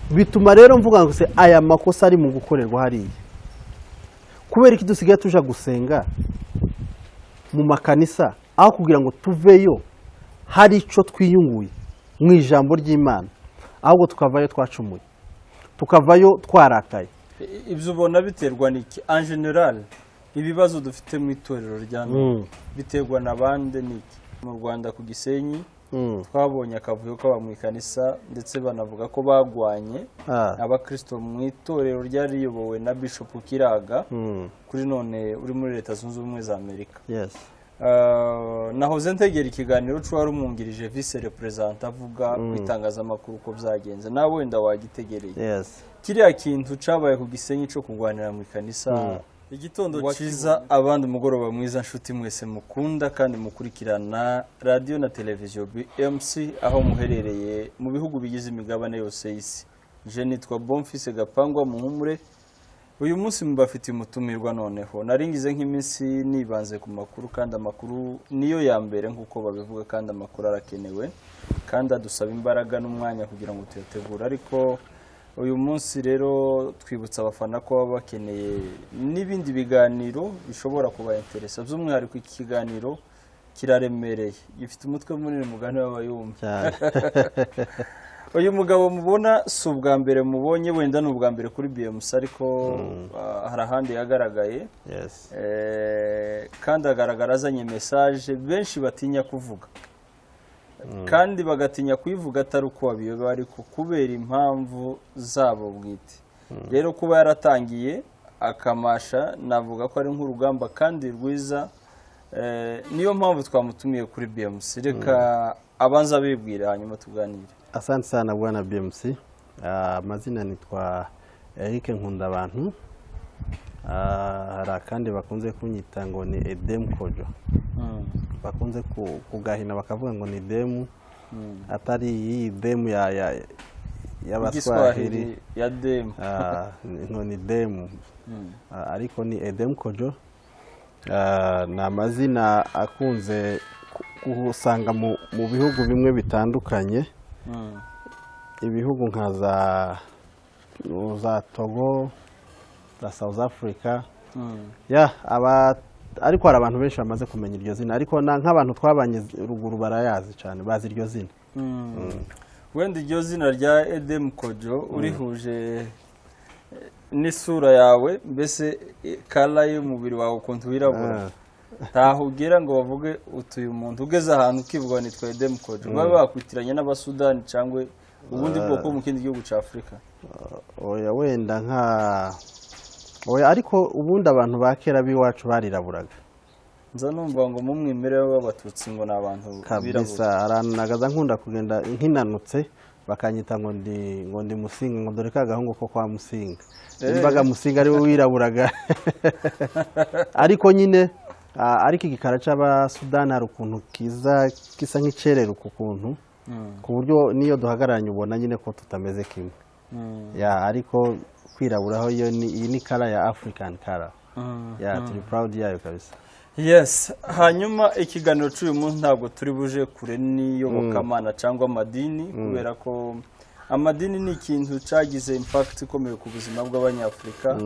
Bituma rero mvuga ngo se aya makosa ari mu gukorerwa hariya, kubera iki dusigaye tuja gusenga mu makanisa aho kugira ngo tuveyo hari icyo twiyunguye mu ijambo ry'Imana, ahubwo tukavayo twacumuye, tukavayo twarakaye? Ibyo ubona biterwa n'iki? En général, ibibazo dufite mu itorero rya none biterwa na bande, n'iki? Mu Rwanda ku Gisenyi twabonye akavuyo k'aba mu ikanisa, ndetse banavuga ko bagwanye abakristo mu itorero ryari riyobowe na Bishop Kiraga, kuri none uri muri Leta Zunze Ubumwe za Amerika. Nahoze ntegera ikiganiro c'uwari umwungirije, vice représentant, avuga ku itangazamakuru uko byagenze. Nawe wenda wagitegereye. Yes. Kiriya kintu cabaye ku Gisenyi co kurwanira mu ikanisa. Igitondo cyiza, abandi umugoroba mwiza, nshuti mwese mukunda kandi mukurikirana radiyo na televiziyo BMC aho muherereye mu bihugu bigize imigabane yose y'isi. Je nitwa Bonfise Gapangwa Muhumure. Uyu munsi mubafitiye umutumirwa. Noneho naringize nk'iminsi nibanze ku makuru, kandi amakuru niyo ya mbere nk'uko babivuga, kandi amakuru arakenewe kandi adusaba imbaraga n'umwanya kugira ngo tuyategure. Ariko uyu munsi rero twibutsa abafana ko baba bakeneye n'ibindi biganiro bishobora kubainteresa. By'umwihariko iki kiganiro kiraremereye, gifite umutwe munini, mugani w'abayumva. Cyane. Uyu mugabo mubona si ubwa mbere mubonye, wenda ni ubwa mbere kuri BMC, ariko hari ahandi yagaragaye. Kandi agaragara azanye message benshi batinya kuvuga, kandi bagatinya kuyivuga atari uko babiyobewe, ariko kubera impamvu zabo bwite. Rero kuba yaratangiye akamasha, navuga ko ari nk'urugamba kandi rwiza. Niyo mpamvu twamutumiye kuri BMC. Reka abanza abibwira, hanyuma tuganire. Asante sana, bwana BMC. Amazina nitwa Eric Nkundabantu. Hari akandi bakunze kunyita ngo ni Edem Kojo, bakunze kugahina bakavuga ngo ni Demu, atari iyi demu ya y'Abaswahili. Igiswahili ya demu. Ngo ni Demu. Ariko ni Edem Kojo. Ni amazina akunze gusanga mu bihugu bimwe bitandukanye, ibihugu nka za Togo, za South Africa. Ya aba, ariko hari abantu benshi bamaze kumenya iryo zina, ariko nk'abantu twabanye ruguru barayazi cyane, bazi iryo zina. Wenda iryo zina rya Edem Kojo urihuje n'isura yawe, mbese color y'umubiri wawe, ukuntu wirabura, ntaho ugera ngo bavuge utuye umuntu ugeze ahantu ukivuga nitwa Edem Kojo, babe bakwitiranya n'Abasudani cyangwa ubundi bwoko mu kindi gihugu cya Afurika? Oya, wenda nka oya, ariko ubundi abantu ba kera b'iwacu bariraburaga. Nza numva ngo mu mwimerere w'Abatutsi ngo ni abantu Kabisa. birabura. Aranagaza nkunda kugenda nkinanutse, bakanyita ngo ndi Musinga, ngo dore ka gahungu ko kwa Musinga. Nimbaga Musinga ari we wiraburaga, ariko nyine ariko igikara cy'Abasudani hari ukuntu kiza gisa nk'icereruka ukuntu, ku buryo n'iyo duhagararanye ubona nyine ko tutameze kimwe. Ya, ariko kwiraburaho iyo ni iyi ni color ya African color. Ya, turi proud yayo kabisa. Yes. Hanyuma ikiganiro cy'uyu munsi ntabwo turi buje kure n'iyobokamana cyangwa amadini, kubera ko amadini ni ikintu cyagize impact ikomeye ku buzima bw'Abanyafurika.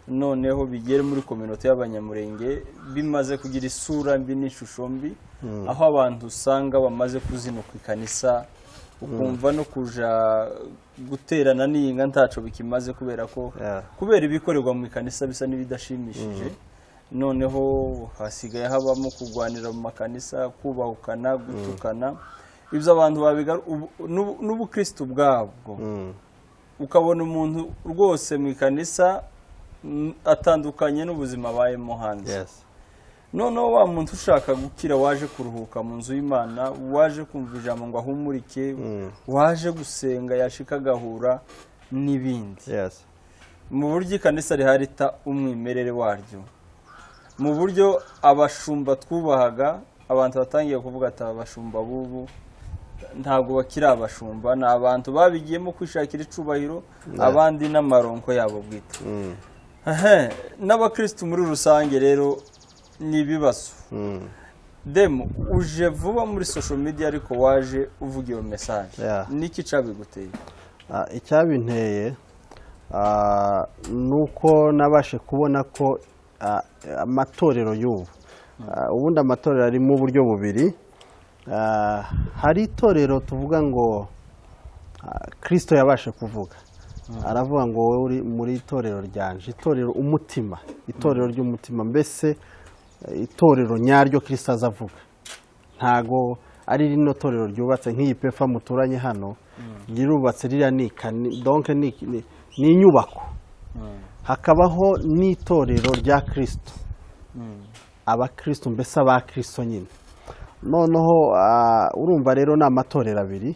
Noneho bigere muri communauté y'Abanyamurenge, bimaze kugira isura mbi n'ishusho mbi, aho abantu usanga bamaze kuzinuka ikanisa, ukumva no kuja guterana n'iyinga ntaco bikimaze, kubera ko kubera ibikorerwa mu ikanisa bisa n'ibidashimishije. Noneho hasigaye habamo kurwanira mu makanisa, kubahukana, gutukana. Ibyo abantu n'ubukristo ubwabwo, ukabona umuntu rwose mu ikanisa atandukanye n'ubuzima abayemo hanze. Noneho wa muntu ushaka gukira, waje kuruhuka mu nzu y'Imana, waje kumva ijambo ngo ahumurike, waje gusenga, yashika agahura n'ibindi. Mu buryo ikanisa riharita umwimerere waryo, mu buryo abashumba twubahaga, abantu batangiye kuvuga ati aba bashumba b'ubu ntabwo bakiri abashumba, ni abantu babigiyemo kwishakira icubahiro, abandi n'amaronko yabo bwite. N'abakirisitu muri rusange rero ni ibibazo. Demu, uje vuba muri social media, ariko waje uvuga iyo message. Niki cabiguteye? Icyabinteye ni uko nabashe kubona ko amatorero y'ubu, ubundi amatorero arimo uburyo bubiri. Hari itorero tuvuga ngo Kristo yabashe kuvuga, aravuga ngo wowe uri muri itorero ryanje, itorero umutima, itorero ry'umutima, mbese itorero nyaryo Kristo aza avuga. Ntago ari rino torero ryubatse nk'iyi pefa muturanye hano, rirubatse ririya ni donc ni inyubako. Hakabaho n'itorero rya Kristo, abakristo, mbese abakristo nyine. Noneho urumva rero ni amatorero abiri.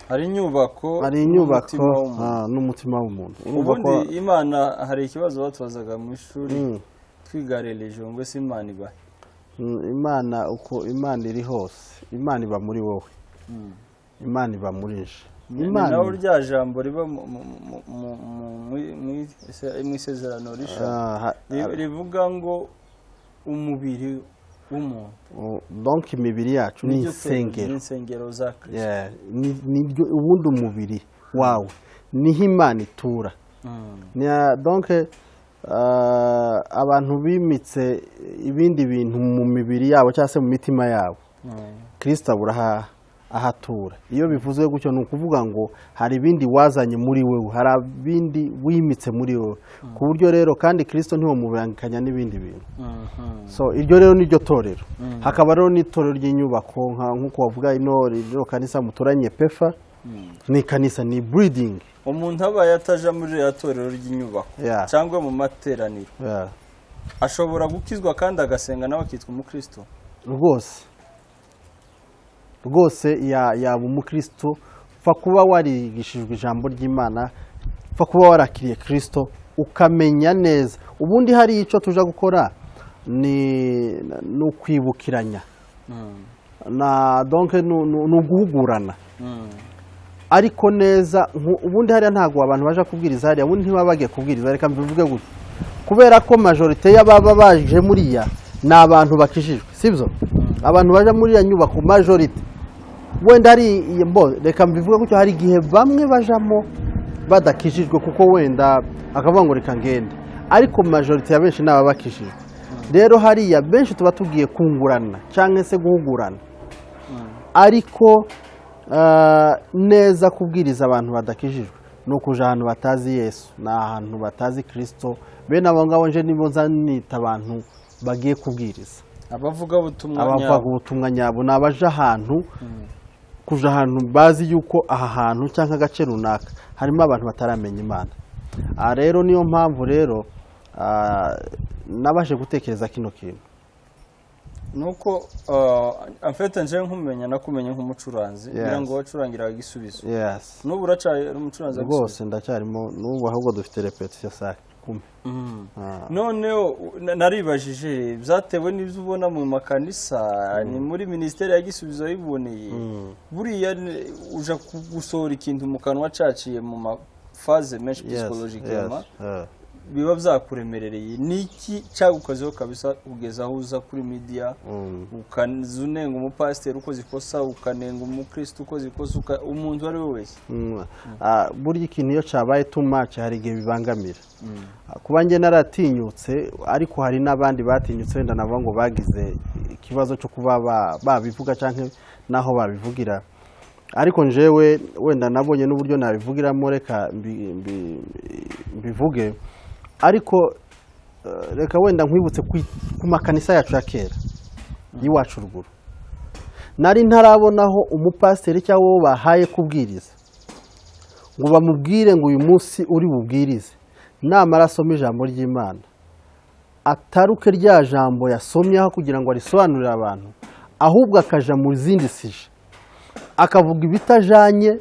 Hari inyubako hari inyubako n'umutima w'umuntu. N'umutima w'umuntu. Urumva ko Ubundi Imana, hari ikibazo batubazaga mu ishuri twiga religion, ngo ese Imana iba Imana, uko Imana iri hose, Imana iba muri wowe, Imana iba muri nje. Ni Imana naho rya jambo riba mu Isezerano Rishya rivuga ngo umubiri w'umuntu Donc imibiri yacu ni niryo torero, insengero. Ni insengero za Kristo. Yeah, niryo ubundi umubiri wawe niho Imana itura. Donc abantu bimitse ibindi bintu mu mibiri yabo cyangwa se mu mitima yabo, Kirisito abura ahatura. Iyo bivuzwe gutyo, ni ukuvuga ngo hari ibindi wazanye muri wewe, hari ibindi wimitse muri wowe, ku buryo rero kandi Kirisito ntiwamubangikanya n'ibindi bintu. So iryo rero niryo torero. Hakaba rero n'itorero ry'inyubako, nk'uko bavuga ino rino kanisa muturanye pefa, ni kanisa, ni building. Umuntu abaye ataja muri ririya torero ry'inyubako cyangwa mu materaniro, ashobora gukizwa kandi agasenga nawe akitwa umukristo? Rwose rwose, yaba umukristo. Pfa kuba warigishijwe ijambo ry'Imana, pfa kuba warakiriye Kirisito, ukamenya neza. Ubundi hari icyo tuja gukora ni ukwibukiranya na donc ni uguhugurana. Ariko neza ubundi hariya ntabwo abantu baje kubwiriza hariya, ubundi ntibaba bagiye kubwiriza. Reka mbivuge gutya, kubera ko majorité y'ababa baje muriya ni abantu bakijijwe, sibyo? Abantu baje muri iriya nyubako majorité, wenda hari mbo reka mbivuge gutyo, hari igihe bamwe bajamo badakijijwe, kuko wenda akavuga ngo reka ngende, ariko majorité ya benshi ni ababa bakijijwe. Rero hariya benshi tuba tugiye kungurana cyangwa se guhugurana, ariko neza kubwiriza abantu badakijijwe ni ukuja ahantu batazi Yesu, ni ahantu batazi Kirisito. Bene abo ngabo nje nibo nza nita abantu bagiye kubwiriza. Abavugabutumwa Abavuga nyabo. ubutumwa nyabo ni abaje ahantu, kuja ahantu bazi yuko aha hantu cyangwa agace runaka harimo abantu bataramenya Imana. Aha rero niyo mpamvu rero nabashe gutekereza kino kintu. Nuko en fait nje nkumenya, nakumenya nk'umucuranzi, ngira ngo wacurangiraga Igisubizo. Yes. N'ubu uracyari umucuranzi wa Gisubizo? Rwose ndacyarimo n'ubu, ahubwo dufite répétition saa 10. Noneho naribajije, byatewe n'ibyo ubona mu makanisa, ni muri minisiteri ya Gisubizo wayiboneye? Buriya uja gusohora ikintu mu kanwa caciye mu ma phases menshi psychologiquement, biba byakuremerereye. Ni iki cyagukozeho kabisa kugeza aho uza kuri media, ukaza unenga umupasiteri ukoze ikosa, ukanenga umukristo ukoze ikosa, umuntu uwo ari we wese? Burya ikintu iyo cyabaye too much hari igihe bibangamira. Kuba njye naratinyutse, ariko hari n'abandi batinyutse, wenda navuga ngo bagize ikibazo cyo kuba babivuga cyangwa n'aho babivugira, ariko njyewe wenda nabonye n'uburyo nabivugiramo, reka mbivuge. Ariko reka wenda nkwibutse ku makanisa yacu ya kera y'iwacu ruguru, nari ntarabonaho umupasiteri cyangwa uwo bahaye kubwiriza ngo bamubwire ngo uyu munsi uri bubwirize, namara asoma ijambo ry'Imana ataruke rya jambo yasomyeho kugira ngo arisobanurire abantu, ahubwo akaja mu zindi sujets, akavuga ibitajanye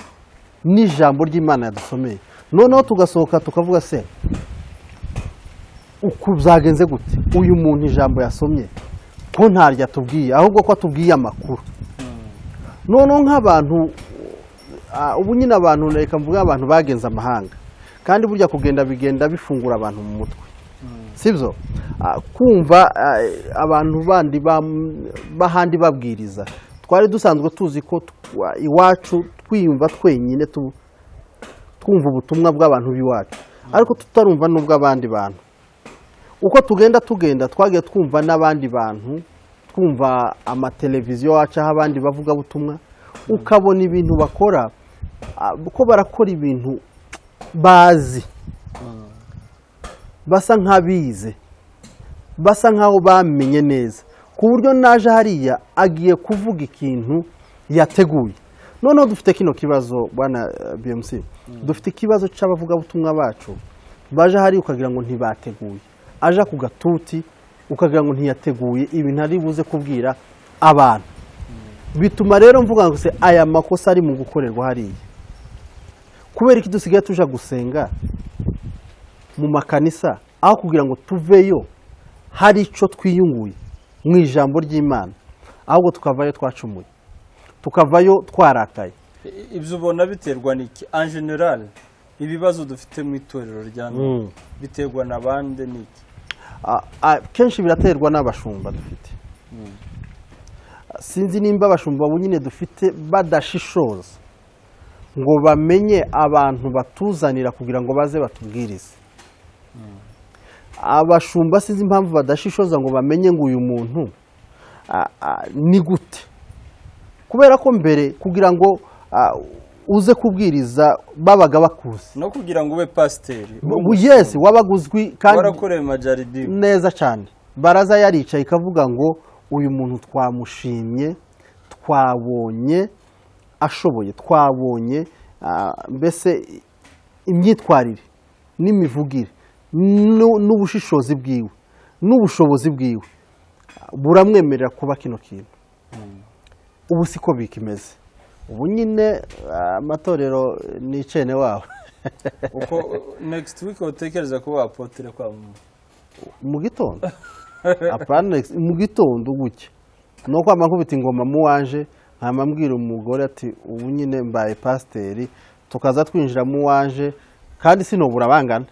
n'ijambo ry'Imana yadusomeye. Noneho tugasohoka tukavuga: se uku byagenze gute? Uyu muntu ijambo yasomye ko ntaryo atubwiye, ahubwo ko atubwiye amakuru? Noneho nk'abantu ubu nyine, abantu, reka mvuge abantu bagenze amahanga, kandi burya kugenda bigenda bifungura abantu mu mutwe, sibyo? Kumva abantu bandi b'ahandi babwiriza, twari dusanzwe tuzi ko iwacu twiyumva twenyine. Twumva ubutumwa bw'abantu b'iwacu, ariko tutarumva n'ubw'abandi bantu. Uko tugenda tugenda, twagiye twumva n'abandi bantu, twumva amateleviziyo acaho abandi bavugabutumwa, ukabona ibintu bakora, ko barakora ibintu bazi, basa nk'abize, basa nk'aho bamenye neza, ku buryo naje hariya agiye kuvuga ikintu yateguye. Noneho dufite kino kibazo, bwana BMC, dufite ikibazo cy'abavugabutumwa bacu baje hariya ukagira ngo ntibateguye, aja ku gatuti ukagira ngo ntiyateguye ibintu ari buze kubwira abantu. Bituma rero mvuga ngo se aya makosa ari mu gukorerwa hariya, kubera iki dusigaye tuja gusenga mu makanisa aho kugira ngo tuveyo hari icyo twiyunguye mu ijambo ry'Imana, ahubwo tukavayo twacumuye, tukavayo twarakaye? Ibyo ubona biterwa n'iki en général? Ibibazo dufite mu itorero rya none biterwa na bande, n'iki? Kenshi biraterwa n'abashumba dufite. Sinzi nimba abashumba bo nyine dufite badashishoza ngo bamenye abantu batuzanira kugira ngo baze batubwirize. Abashumba sinzi impamvu badashishoza ngo bamenye ngo uyu muntu ni gute, kubera ko mbere kugira ngo uze kubwiriza babaga bakuzi. No kugira ngo ube pasiteri. Yes, wabaga uzwi kandi warakorewe majaribibu. Neza cyane. Baraza yaricaye ikavuga ngo uyu muntu twamushimye, twabonye ashoboye, twabonye mbese imyitwarire n'imivugire n'ubushishozi bwiwe n'ubushobozi bwiwe buramwemerera kuba kino kintu. Ubu siko bikimeze. Ubu nyine amatorero ni icene wabo. Uko next week utekereza kuba apôtre kwa Mu gitondo, apana mu gitondo gutya, ni uko nkubita ingoma mu wanje, nkama mbwira umugore ati ubu nyine mbaye pasiteri, tukaza twinjira mu wanje kandi sinobura bangana.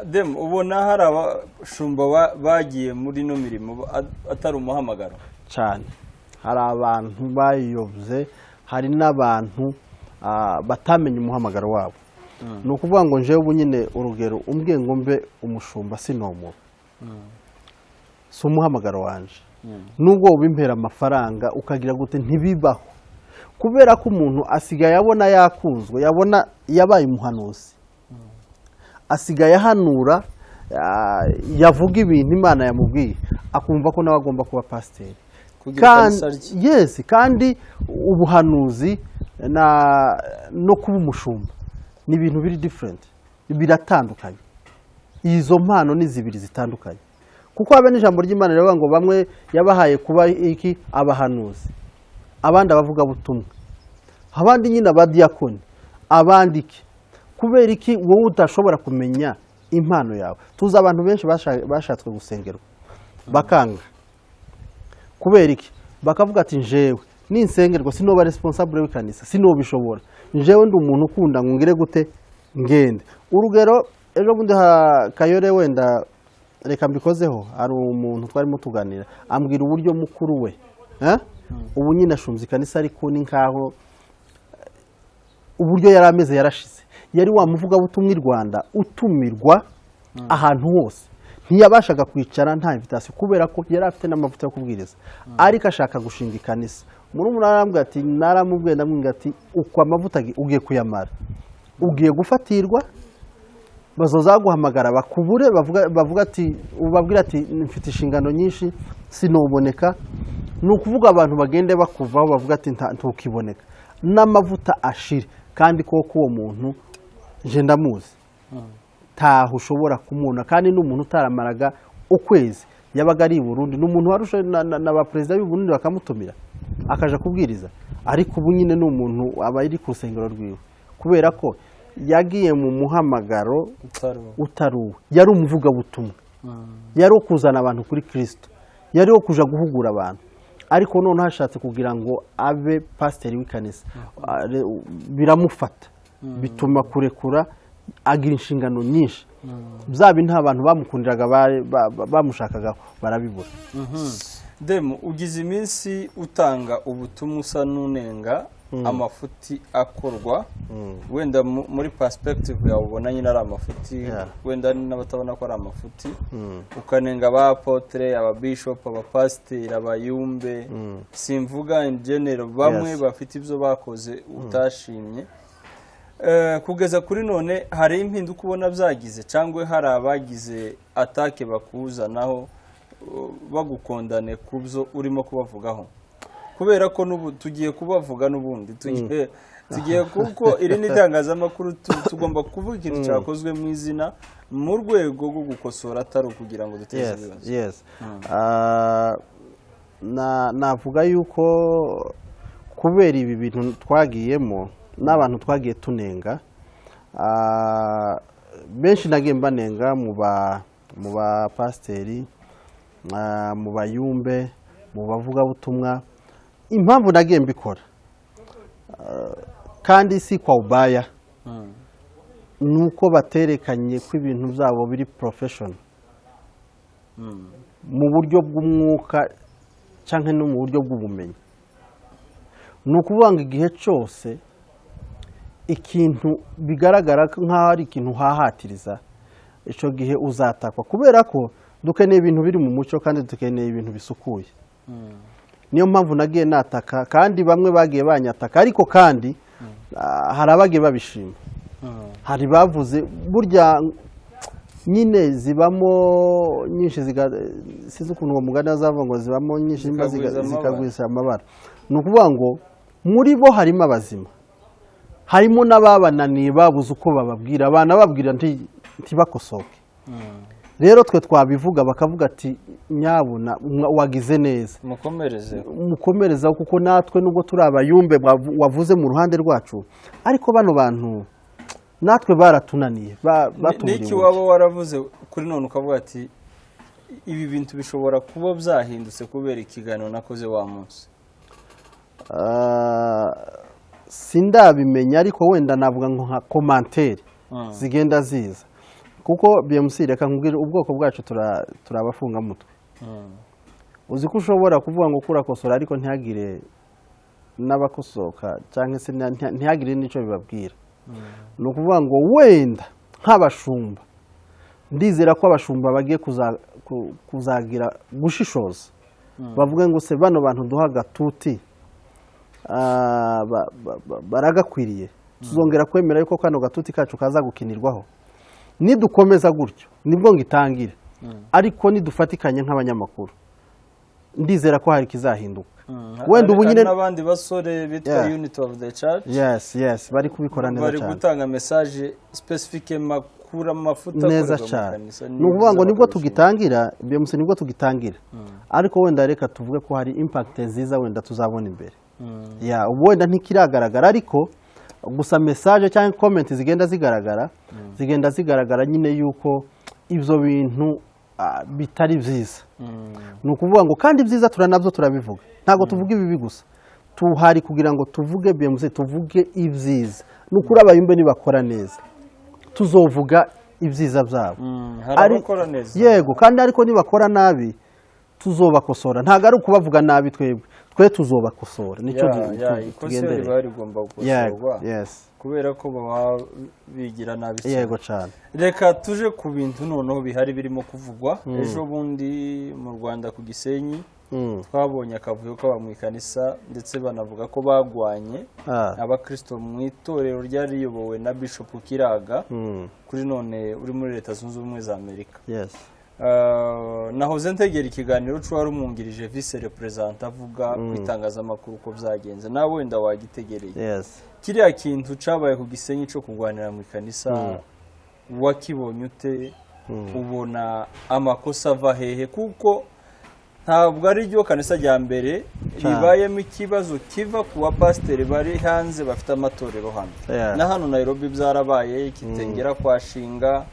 Dem, ubona hari abashumba bagiye muri ino mirimo atari umuhamagaro? Cyane. Hari abantu bayobye, hari n'abantu batamenye umuhamagaro wabo. Ni ukuvuga ngo njyewe ubu nyine, urugero, umbwiye ngo mbe umushumba, sinomura, si umuhamagaro wanje. Nubwo ubimpera amafaranga ukagira gute, ntibibaho, kubera ko umuntu asigaye abona yakunzwe, yabona yabaye umuhanuzi, asigaye ahanura, yavuga ibintu Imana yamubwiye, akumva ko nawe agomba kuba pasiteri. Kugira ikanisa rye. Yes, kandi ubuhanuzi no kuba umushumba ni ibintu biri different, biratandukanye. Izo mpano ni zibiri zitandukanye, kuko habe n'ijambo ry'Imana riravuga ngo bamwe yabahaye kuba iki? Abahanuzi, abandi abavugabutumwa, abandi nyine abadiyakoni, abandi iki. Kubera iki wowe udashobora kumenya impano yawe? Tuzi abantu benshi bashatswe gusengerwa bakanga. Kubera iki? Bakavuga ati njewe ninsengerwa sinoba responsable w'ikanisa, sinobishobora, njewe ndi umuntu ukunda ngo ngire gute, ngende. Urugero, ejo bundi Kayore, wenda reka mbikozeho, hari umuntu twarimo tuganira ambwira uburyo mukuru we, eh? Ubu nyine ashumza ikanisa, ariko ni nkaho uburyo yari ameze yarashize. Yari wa muvugabutumwa i Rwanda utumirwa ahantu hose, ntiyabashaga kwicara nta invitation, kubera ko yari afite n'amavuta yo kubwiriza, ariko ashaka gushinga ikanisa. Murumuna arambwira ati naramubwiye, ndamubwira ati uko amavuta ugiye kuyamara, ugiye gufatirwa, bazozaguhamagara bakubure, bavuga ati ubabwira ati mfite inshingano nyinshi, sinoboneka. Ni ukuvuga abantu bagende bakuvaho, bavuga ati ntukiboneka, n'amavuta ashire. Kandi koko uwo muntu nje ndamuzi, ntaho ushobora kumubona, kandi ni umuntu utaramaraga ukwezi yabaga ari i Burundi, ni umuntu warusha na ba perezida b'i Burundi bakamutumira akaja kubwiriza. Ariko ubu nyine ni umuntu aba ari ku rusengero rwiwe, kubera ko yagiye mu muhamagaro utari uwo. Utari uwe. Yari umuvugabutumwa, yari uwo kuzana abantu kuri Kirisito, yari uwo kuja guhugura abantu, ariko noneho ashatse kugira ngo abe pasiteri w'ikanisa, biramufata, bituma kurekura, agira inshingano nyinshi, bya bintu abantu bamukundiraga, bamushakaga barabibura. Demu, ugize iminsi utanga ubutumwa usa n'unenga. Amafuti akorwa wenda muri perspective yawe ubona nyine ari amafuti, wenda hari n'abatabona ko ari amafuti, ukanenga aba apôtre, aba bishop, abapasiteri, abayumbe, simvuga in general, bamwe bafite ibyo bakoze utashimye. Kugeza kuri none hari impinduka ubona byagize, cyangwa hari abagize attaque bakuzanaho, bagukondane ku byo urimo kubavugaho? Kubera ko n'ubu tugiye kubavuga, n'ubundi tugiye, kuko iri ni itangazamakuru, tugomba kuvuga ikintu cyakozwe mu izina mu rwego rwo gukosora, atari ukugira ngo duteze ibibazo. Yes. Navuga yuko kubera ibi bintu twagiyemo n'abantu twagiye tunenga, benshi nagiye mbanenga mu bapasiteri, mu bayumbe, mu bavugabutumwa. Impamvu nagiye mbikora, kandi si kwa ubaya, ni uko baterekanye ko ibintu byabo biri professional mu buryo bw'umwuka cyangwa no mu buryo bw'ubumenyi. Ni ukuvuga ngo igihe cyose ikintu bigaragara nk'aho ari ikintu uhahatiriza, icyo gihe uzatakwa, kubera ko dukeneye ibintu biri mu mucyo kandi dukeneye ibintu bisukuye. Niyo mpamvu nagiye nataka, kandi bamwe bagiye banyataka, ariko kandi hari abagiye babishima. Hari bavuze burya nyine zibamo nyinshi sinzi ukuntu uwo mugani azavuga ngo zibamo nyinshi imbwa zikagwiza amabara. Zikagwiza amabara. Ni ukuvuga ngo muri bo harimo abazima, harimo n'ababananiye, babuze uko bababwira, banababwira ntibakosoke. Rero twe twabivuga bakavuga ati: "Nyabuna wagize neza." Mukomereze. Mukomereza, kuko natwe nubwo turi abayumbe wavuze mu ruhande rwacu, ariko bano bantu natwe baratunaniye, batuburiye N'iki umuco. waba waravuze kuri none ukavuga ati: "Ibi bintu bishobora kuba byahindutse kubera ikiganiro nakoze wa munsi"? Sindabimenya, ariko wenda navuga ngo nka commentaire zigenda ziza, kuko BMC, reka nkubwire, ubwoko bwacu turi abafungamutwe. Uzi ko ushobora kuvuga ngo kurakosora, ariko ntihagire n'abakosoka, cyangwa se ntihagire n'icyo bibabwira. Ni ukuvuga ngo wenda nk'abashumba, ndizera ko abashumba bagiye kuzagira gushishoza, bavuge ngo: "Se bano bantu duha agatuti, baragakwiriye? Tuzongera kwemera yuko kano gatuti kacu kaza gukinirwaho?" Nidukomeza gutyo nibwo ngo itangire, ariko nidufatikanye nk'abanyamakuru, ndizera ko hari ikizahinduka. Wenda ubu Hari nyine n'abandi basore bitwa Unity of the Church. Yes, bari kubikora neza Bari cyane. gutanga message spécifique makura amafuta Neza akorerwa mu cyane. kanisa, Ni ukuvuga ngo nibyiza, nibwo bakabishima. tugitangira BMC, nibwo tugitangira, ariko wenda reka tuvuge ko hari impact nziza wenda tuzabona imbere. Ya, ubu wenda ntikiragaragara, ariko gusa message cyangwa comment zigenda zigaragara, zigenda zigaragara nyine yuko ibyo bintu bitari byiza. Ni ukuvuga ngo kandi ibyiza turanabyo turabivuga, ntabwo tuvuga ibibi gusa. Tuhari kugira ngo tuvuge BMC, tuvuge ibyiza. Ni ukuri abayumbe nibakora neza tuzovuga ibyiza byabo. Hari abakora neza. Yego, kandi ariko nibakora nabi tuzobakosora. Ntabwo ari ukubavuga nabi, twebwe twe tuzobakosora, nicyo Ya, ikosa tugendereye. riba rigomba Yego. gukosorwa kubera ko baba bigira nabi cyane. Yego cyane. Reka tuje ku bintu noneho bihari birimo kuvugwa. Ejo bundi mu Rwanda ku Gisenyi twabonye akavuyo k'aba mu ikanisa, ndetse banavuga ko bagwanye abakristo mu itorero ryari riyobowe na Bishop Kiraga, kuri none uri muri Leta Zunze Ubumwe za Amerika. Nahoze ntegera ikiganiro c'uwari umwungirije vice représentant avuga ku itangazamakuru uko byagenze, nawe wenda wagitegereye. Kiriya kintu cabaye ku Gisenyi cyo kurwanira mu ikanisa, wakibonye ute? Ubona amakosa ava hehe? Kuko ntabwo ari ryo kanisa rya mbere ribayemo ikibazo kiva ku bapasiteri bari hanze bafite amatorero hano. Na hano Nairobi byarabaye, Kitengera kwa Shinga,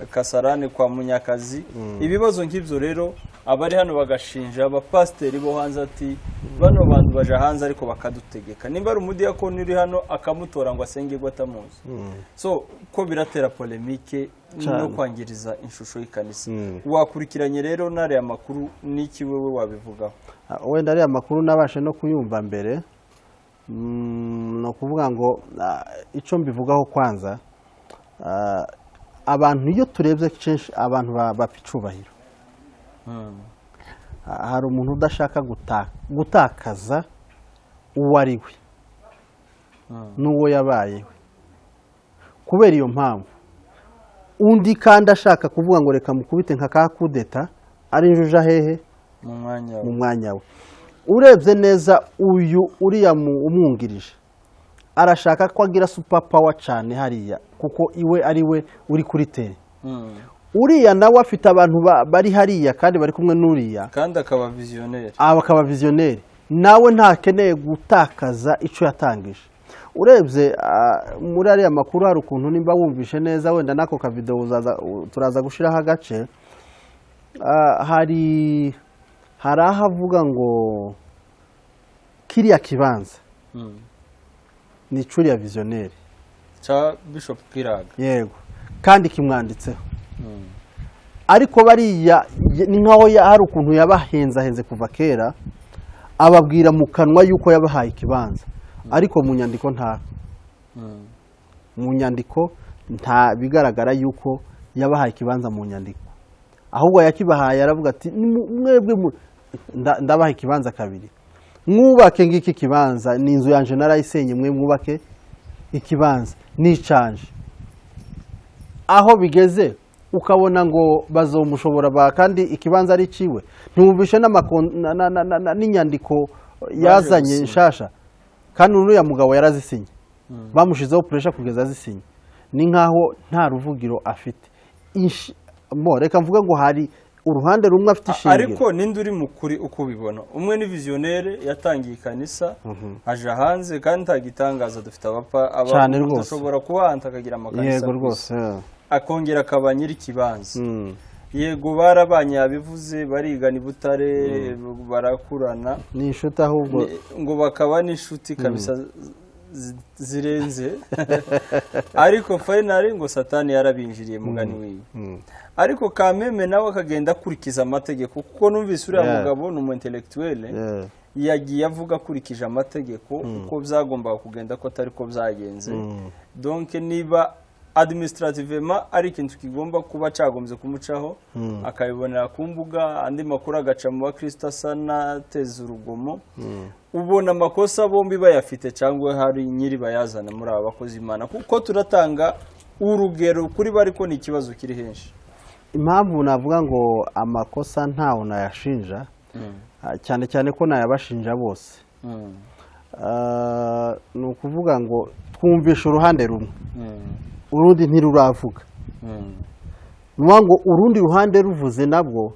Kasarani kwa Munyakazi. Ibibazo nk'ibyo rero, abari hano bagashinja abapasiteri bo hanze ati: "Bano bantu baja hanze ariko bakadutegeka." Nimba ari umudiyakoni uri hano akamutora ngo asengerwe atamuzi, so ko biratera polémique no kwangiriza ishusho y'ikanisa. Wakurikiranye rero n'ariya makuru, n'iki wewe wabivugaho? Wenda ariya makuru nabashe no kuyumva mbere. Ni ukuvuga ngo icyo mbivugaho kwanza, abantu iyo turebye kenshi abantu bapfa icubahiro. Hari umuntu udashaka gutakaza uwo ari we n'uwo yabaye we. Kubera iyo mpamvu undi kandi ashaka kuvuga ngo reka mukubite nka ka kudeta ari injuja hehe mu mwanya we. Mu mwanya we. Urebye neza uyu uriya umwungirije arashaka ko agira super power cyane hariya, kuko iwe ari we uri kuri terrain. Uriya nawe afite abantu bari hariya kandi bari kumwe n'uriya, kandi akaba visionnaire. Aba akaba visionnaire, nawe ntakeneye gutakaza icyo yatangije. Urebye muri ariya makuru hari ukuntu, nimba wumvishe neza, wenda n'ako kavidewo turaza gushyiraho agace. Hari aho avuga ngo kiriya kibanza ni curiya visionnaire cya Bishop Kiraga. Yego, kandi kimwanditseho. Ariko bariya ni nkaho hari ukuntu yabahenzahenze kuva kera, ababwira mu kanwa yuko yabahaye ikibanza, ariko mu nyandiko nta mu nyandiko nta bigaragara yuko yabahaye ikibanza mu nyandiko. Ahubwo yakibahaye aravuga ati: "Mwebwe ndabaha ikibanza kabiri, mwubake ngiki kibanza, ni inzu yanje narayisenye, mwe mwubake ikibanza nicanje." Aho bigeze ukabona ngo bazomushobora kandi ikibanza ari ciwe. Ntiwumvishe n'inyandiko yazanye gusinya. Nshasha, kandi uriya mugabo yarazisinye, bamushizeho pressure kugeza azisinye. Ni nkaho nta ruvugiro afite. Mo reka mvuge ngo hari uruhande rumwe afite ishingiro. Ariko ninde uri mu kuri uko ubibona? Umwe ni visionnaire, yatangiye ikanisa, aja hanze, kandi nta gitangaza dufite abapa Cyane rwose. Dushobora kuba ahantu akagira amakanisa Yego ku isi. rwose. Akongera akaba nyiri ikibanza. Yego, barabanye, yabivuze, barigana i Butare, barakurana. Ni inshuti ahubwo. Ngo bakaba n'inshuti kabisa zirenze, ariko finally ngo Satani yarabinjiriye, mugani wiwe. Ariko Kameme nawe akagenda akurikiza amategeko, kuko numvise uriya mugabo ni umu intellectuel. Yagiye avuga akurikije amategeko uko byagombaga kugenda, ko atari ko byagenze. Donc niba administrativement ari ikintu kigomba kuba cyagombye kumucaho, akabibonera ku mbuga, andi makuru agaca mu bakristo asa n'ateza urugomo. Ubona amakosa bombi bayafite cyangwa hari nyiri bayazana muri aba bakozi Imana? Kuko turatanga urugero kuri bo, ariko ni ikibazo kiri henshi. Impamvu navuga ngo amakosa ntawo nayashinja, cyane cyane ko nayabashinja bose, ni ukuvuga ngo twumvisha uruhande rumwe, urundi ntiruravuga. Ni ukuvuga ngo urundi ruhande ruvuze nabwo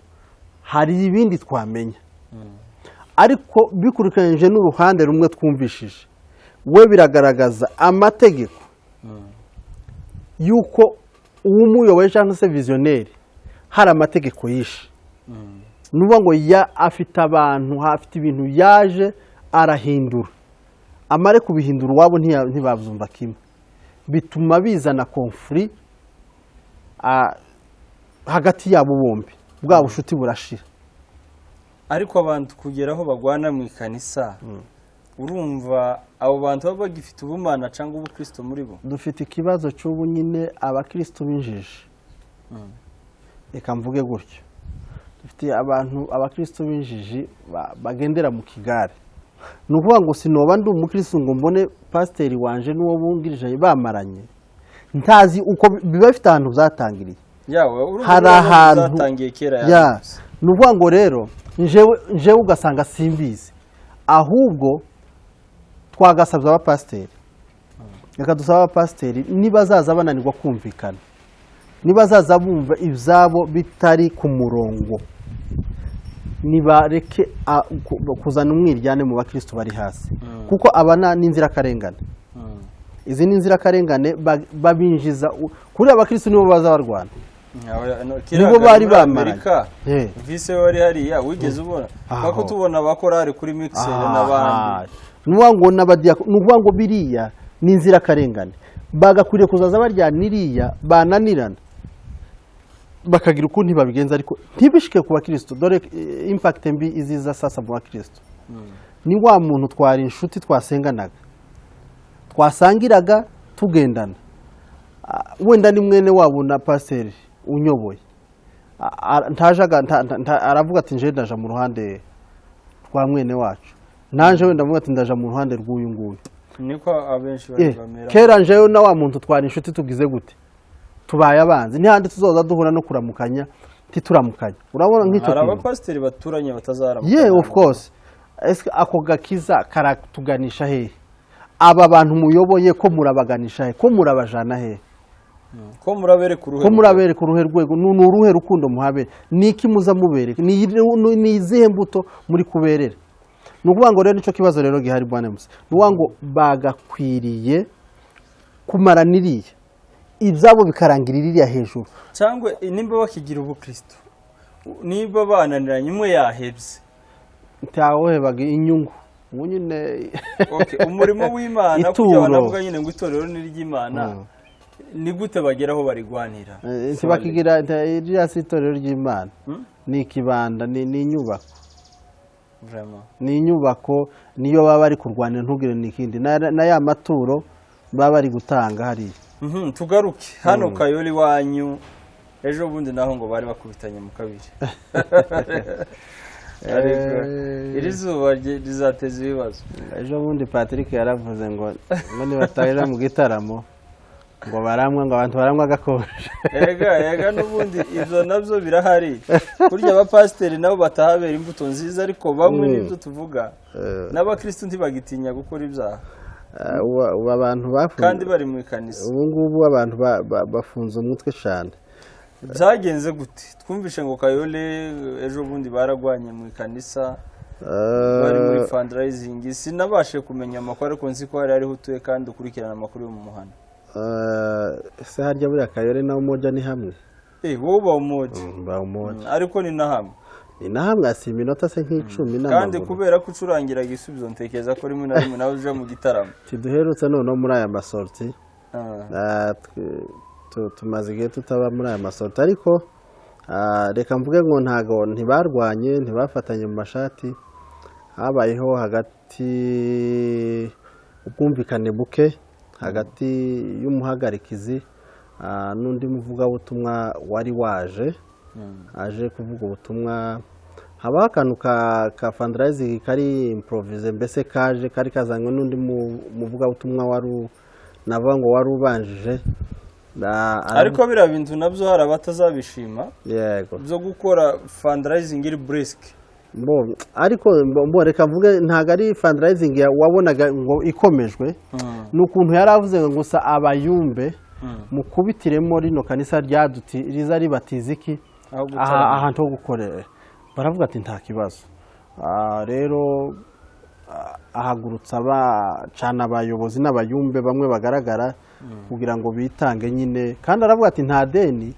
hari ibindi twamenya, ariko bikurikiranyije n'uruhande rumwe twumvishije we, biragaragaza amategeko y'uko uwumuyoboye cyangwa se visionnaire hari amategeko yishe. Ni ukuvuga ngo afite abantu, afite ibintu yaje arahindura, amare kubihindura iwabo ntibabyumva kimwe, bituma bizana conflit hagati yabo bombi, bwa bushuti burashira. Ariko abantu kugera aho bagwana mu ikanisa, urumva abo bantu baba bagifite ubumana cyangwa ubukristo muri bo? Dufite ikibazo cy'ubu nyine, abakristo b'injiji, reka mvuge gutyo. Dufite abantu, abakristo b'injiji bagendera mu kigare. Ni ukuvuga ngo sinoba ndi umukristo ngo mbone pasiteri wanje n'uwo bungirije bamaranye, ntazi uko biba bifite ahantu byatangiriye. Yawe urumva Hari ko ahantu zatangiye kera ya yabivuze. Ni ukuvuga ngo rero njewe ugasanga simbizi. Ahubwo twagasabye abapasiteri, reka dusabe abapasiteri, nibazaza bananirwa kumvikana, nibazaza bumva ibyabo bitari ku murongo, nibareke kuzana umwiryane mu bakristo bari hasi, kuko aba n'inzirakarengane. Izi ni inzirakarengane babinjiza kuri abakristo, nibo baza barwana. Kera Nibo bari muri bamaranye. Amerika, vise wari hariya wigeze ubona Aho. ko tubona abakorari kuri mixer n'abandi. Ni ukuvuga ngo n'abadiyakoni, ni ukuvuga ngo biriya ni inzirakarengane, bagakwiriye kuzaza baryana iriya, bananirana bakagira ukundi babigenza, ariko ntibishike ku bakristo. Dore impact mbi iziza sasa mu bakristo. Ni wa muntu twari inshuti, twasenganaga, twasangiraga, tugendana. Wenda ni mwene wabo na pasiteri unyoboye. Ntajaga aravuga ati: "Nje ndaja mu ruhande rwa mwene wacu." Nanje wenda avuga ati: "Ndaja mu ruhande rw'uyu nguyu." Niko abenshi bari bamera. Kera njewe na wa muntu twari inshuti tugize gute? Tubaye abanzi. Ntihandi tuzoza duhura no kuramukanya, ntituramukanya. Urabona nk'icyo Hari kintu. abapasiteri baturanye batazaramukanya. Yeah, of course. Ese ako gakiza karatuganisha hehe? Aba bantu muyoboye, ko murabaganisha he? Ko murabajana hehe? Ko murabereka uruhe? Ko murabereka uruhe rwego? Ni uruhe rukundo muhabere? Ni iki muza mubereka? Ni izihe mbuto muri kuberera? Ni ukuvuga ngo rero nicyo kibazo rero gihari, bwana Musa. Ni ukuvuga ngo bagakwiriye kumara niriya ibyabo bikarangira iriya hejuru. Cyangwa nimba bakigira ubukristo, niba bananiranye, umwe yahebye. Ntawohebaga inyungu ubu nyine. Okay, umurimo w'Imana Ituro. Kugira banavuga nyine ngo itorero ni iry'Imana, ni gute bagera aho barigwanira? Ntibakigira iriya si itorero ry'Imana. Ni ikibanda, ni inyubako. Vraiment. Ni inyubako, niyo baba bari kurwanira. Ntugire n'ikindi, na ya maturo baba bari gutanga hariya. Tugaruke hano Kayoli iwanyu. Ejo bundi naho ngo bari bakubitanye mu kabiri, ariko iri zuba rizateza ibibazo. Ejo bundi Patrick yaravuze ngo nibatajya mu gitaramo ngo baranywa, ngo abantu baranywa gakonje. Ega n'ubundi ibyo nabyo birahari. Burya abapasiteri nabo batahabera imbuto nziza, ariko bamwe n'ibyo tuvuga, n'abakristo ntibagitinya gukora ibyaha. Ubu abantu bafunze kandi bari mu ikanisa. Ubu ngubu abantu bafunze umutwe cyane. Byagenze gute? Twumvishe ngo Kayole ejo bundi baragwanye mu ikanisa bari muri fundraising. Sinabashe kumenya amakuru, ariko nzi ko hari ariho utuye kandi ukurikirana amakuru yo mu muhanda. Ese harya buriya Kayole na Umoja ni hamwe? Wowe uba Umoja? Ba Umoja. Ariko ni na hamwe. Ni na hamwe, si iminota se nk'icumi Kandi n'amaguru. kubera ko ucurangira Igisubizo, ntekereza ko rimwe na rimwe nawe uja mu gitaramo. Tiduherutse noneho muri aya masorties. Ah. Tumaze igihe tutaba muri aya masorties, ariko reka mvuge ngo ntago ntibarwanye, ntibafatanye mu mashati. Habayeho hagati ubwumvikane buke hagati y'umuhagarikizi n'undi muvugabutumwa wari waje aje kuvuga ubutumwa. Habaho akantu ka fundraising kari improvisé, mbese kaje kari kazanywe n'undi muvugabutumwa wari navuga ngo wari ubanjije. Ariko biriya bintu nabyo hari abatazabishima Yego. byo gukora fundraising iri brusque. Bo, ariko mbo reka mvuge, ntabwo ari fundraising wabonaga ngo ikomejwe. Ni ukuntu yari avuze ngo gusa abayumbe mukubitiremo rino kanisa ryaduti riza ribatiza iki Aho aha gutarama. Ahantu ho gukorera. Baravuga ati: "Nta kibazo." Rero ahagurutsa cana abayobozi n'abayumbe bamwe bagaragara kugira ngo bitange nyine. Kandi aravuga ati: "Nta deni,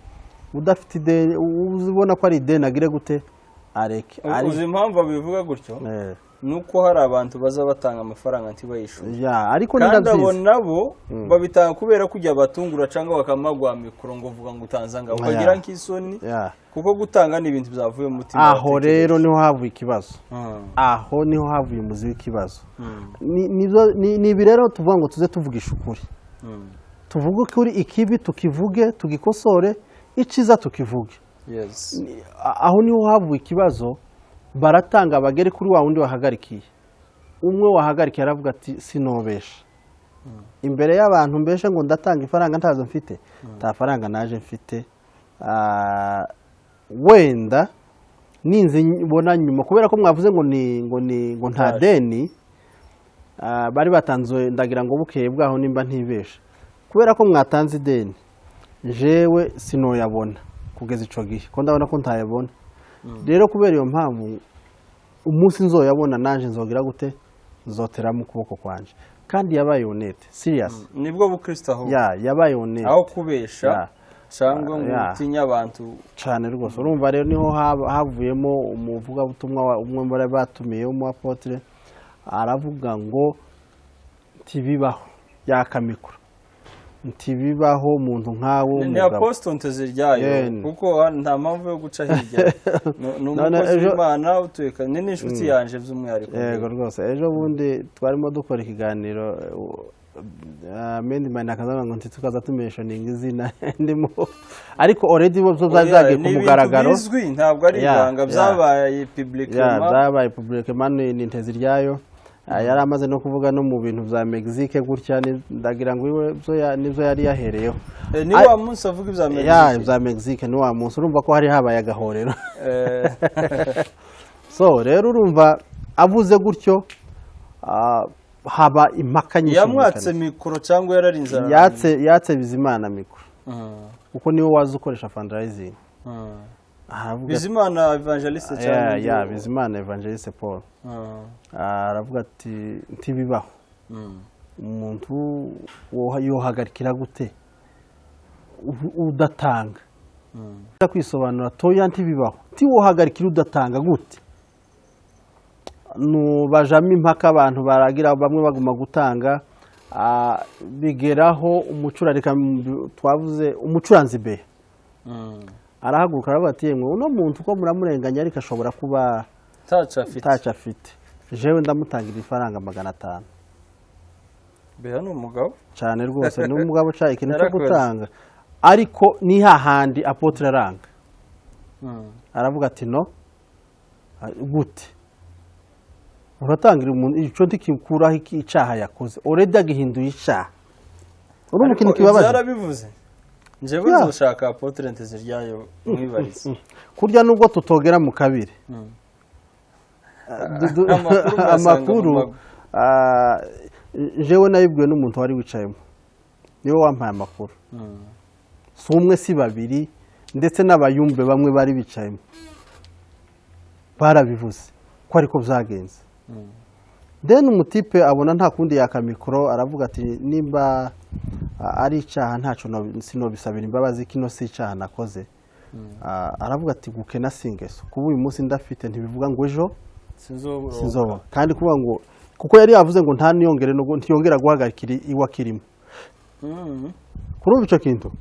udafite ideni, ubona ko ari ideni agire gute? Areke." Uzi impamvu babivuga gutyo? Ni uko hari abantu baza batanga amafaranga ntibayishyure. Ya, ariko ni Kandi na abo byiza. nabo babitanga kubera kujya batungura cyangwa bakamagwa mikoro ngo vuga ngo utanze ngaho, ukagira nk'isoni, kuko gutanga ni ibintu byavuye mu mutima Aho watekereje. rero niho havuye ikibazo. Aho niho havuye umuzi w'ikibazo. Ni ibi rero tuvuga ngo tuze tuvugisha ukuri. Tuvuge ukuri, ikibi tukivuge tugikosore, icyiza tukivuge. Aho niho havuye ikibazo. Baratanga, bagere kuri wa wundi wahagarikiye. Umwe wahagarikiye aravuga ati: "Sinobesha imbere y'abantu, mbeshe ngo ndatanga ifaranga ntazo mfite, nta faranga naje mfite. Wenda ninzi mbona nyuma, kubera ko mwavuze ngo ni ngo nta Cash. deni." Bari batanze, ndagira ngo bukeye bwaho nimba ntibeshe, kubera ko mwatanze ideni, jewe sinoyabona kugeza ico gihe, ko ndabona ko ntayabona. Rero kubera iyo mpamvu, umunsi nzoyabona nanje nzogira gute? Nzoteramo ukuboko kwanje. Kandi yabaye honnête, serious. Nibwo bukristo aho. Ya, yabaye honnête. Aho kubesha cyangwa ngo utinye abantu. Cyane rwose. Urumva rero niho havuyemo umuvugabutumwa umwe muri batumiye w'umuapôtre, aravuga ngo ntibibaho, yaka mikoro. Ntibibaho umuntu nkawe Ni w'umugabo. Apostle Nteziryayo, Yene. kuko nta mpamvu yo guca hirya. Ni None umukozi w'Imana utuye, ni n'inshuti yanje by'umwihariko. Yego rwose, ejo bundi twarimo dukora ikiganiro, Mendi Mani akazavuga ngo ntitukaza tumentioninga izina ndimo, ariko already bo byo byari Oya, byagiye ni ku ibintu mugaragaro. bizwi, ntabwo ari ibanga, byabaye public. Ya, byabaye public man, ni Nteziryayo. Yari amaze no kuvuga no mu bintu bya Mexique gutya, ndagira ngo iwe byo nibyo yari yahereyeho. Ni wa munsi avuga ibya Ya, Mexique. bya Mexique, ni wa munsi urumva ko hari habaye agahorero. So rero urumva avuze gutyo, haba impaka nyinshi mu Yamwatse kanisa. mikoro cyangwa yararinze ararangiza? Yatse Bizimana mikoro, kuko niwe wazi ukoresha fundraising. Aravuga Bizimana Evangeliste cyane. Ya, Bizimana Evangeliste Paul. Aravuga ati ntibibaho, umuntu yohagarikira gute udatanga? Kwisobanura toya, ntibibaho, ntiwohagarikira udatanga gute? Bajamo impaka, abantu baragira, bamwe baguma gutanga, bigeraho umucurarika twavuze umucuranzi be arahaguruka, aravuga ati yemwe, uno muntu uko muramurenganya, ariko ashobora kuba Taca afite. Ntacyo afite, jewe ndamutangira ifaranga 500. Beya ni umugabo. Cyane rwose, ni umugabo uca ikintu cyo Yarakoze. gutanga, ariko ni hahandi apôtre aranga. Aravuga ati no, gute uratangira umuntu icyo ntikikuraho icyaha yakoze? Already agihinduye icyaha. Urumva ikintu Ariko kibabaje? Yarabivuze, njyewe nzoshaka Apôtre Nteziryayo mwibarize. Kurya nubwo tutogera mu kabiri. Amakuru muyasanga mu Amakuru mago. Jewe nayibwiwe n'umuntu wari wicayemo, niwe wampaye amakuru. Si umwe, si babiri, ndetse n'abayumbe bamwe bari bicayemo barabivuze ko ariko byagenze. Then umutipe abona nta kundi yaka mikoro, aravuga ati nimba ari icyaha, ntacyo sinobisabira imbabazi, kino si icyaha nakoze. Aravuga ati gukena si ingeso, kuba uyu munsi ndafite ntibivuga ngo ejo Sinzobura. Sinzoba. Kandi kuvuga ngo, kuko yari yavuze ngo nta niyongere no ntiyongera guhagarikira iwe akirimo. Kurumva icyo kintu,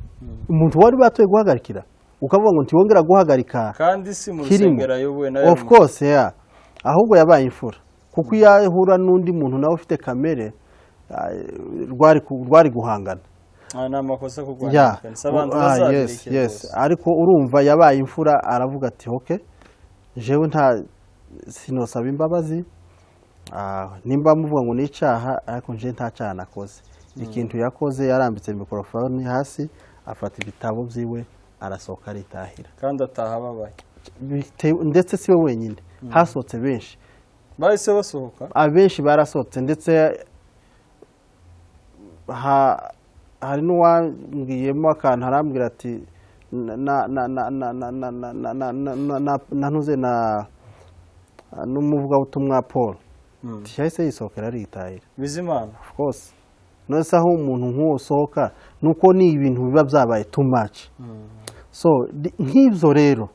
umuntu wari batoye guhagarikira, ukavuga ngo ntiyongera guhagarika Kandi si mu kirimo. rusengero ayobowe nawe. Of course, yeah. Ahubwo yabaye imfura, kuko iyo ahura n'undi muntu nawe ufite kamere, rwari guhangana. Ni amakosa kurwanya kanisa, abantu bazabireke rwose. Ariko urumva yabaye imfura, aravuga ati okay, jewe nta sinosaba imbabazi. Nimba muvuga ngo ni icyaha, ariko nje nta cyaha nakoze. Ikintu yakoze, yarambitse mikorofone hasi, afata ibitabo byiwe, arasohoka, aritahira. Kandi ataha ababaye. Ndetse si we wenyine, hasohotse benshi. Bahise basohoka. Abenshi barasohotse, ndetse hari n'uwambwiyemo akantu, arambwira ati na na na na na na na na na na na na na na ntuze na n'umuvugabutumwa Paul yahise yisohokera, aritahira. Bizimana. Of course. None se aho umuntu nk'uwo usohoka, nuko ni ibintu biba byabaye too much. So nk'ibyo rero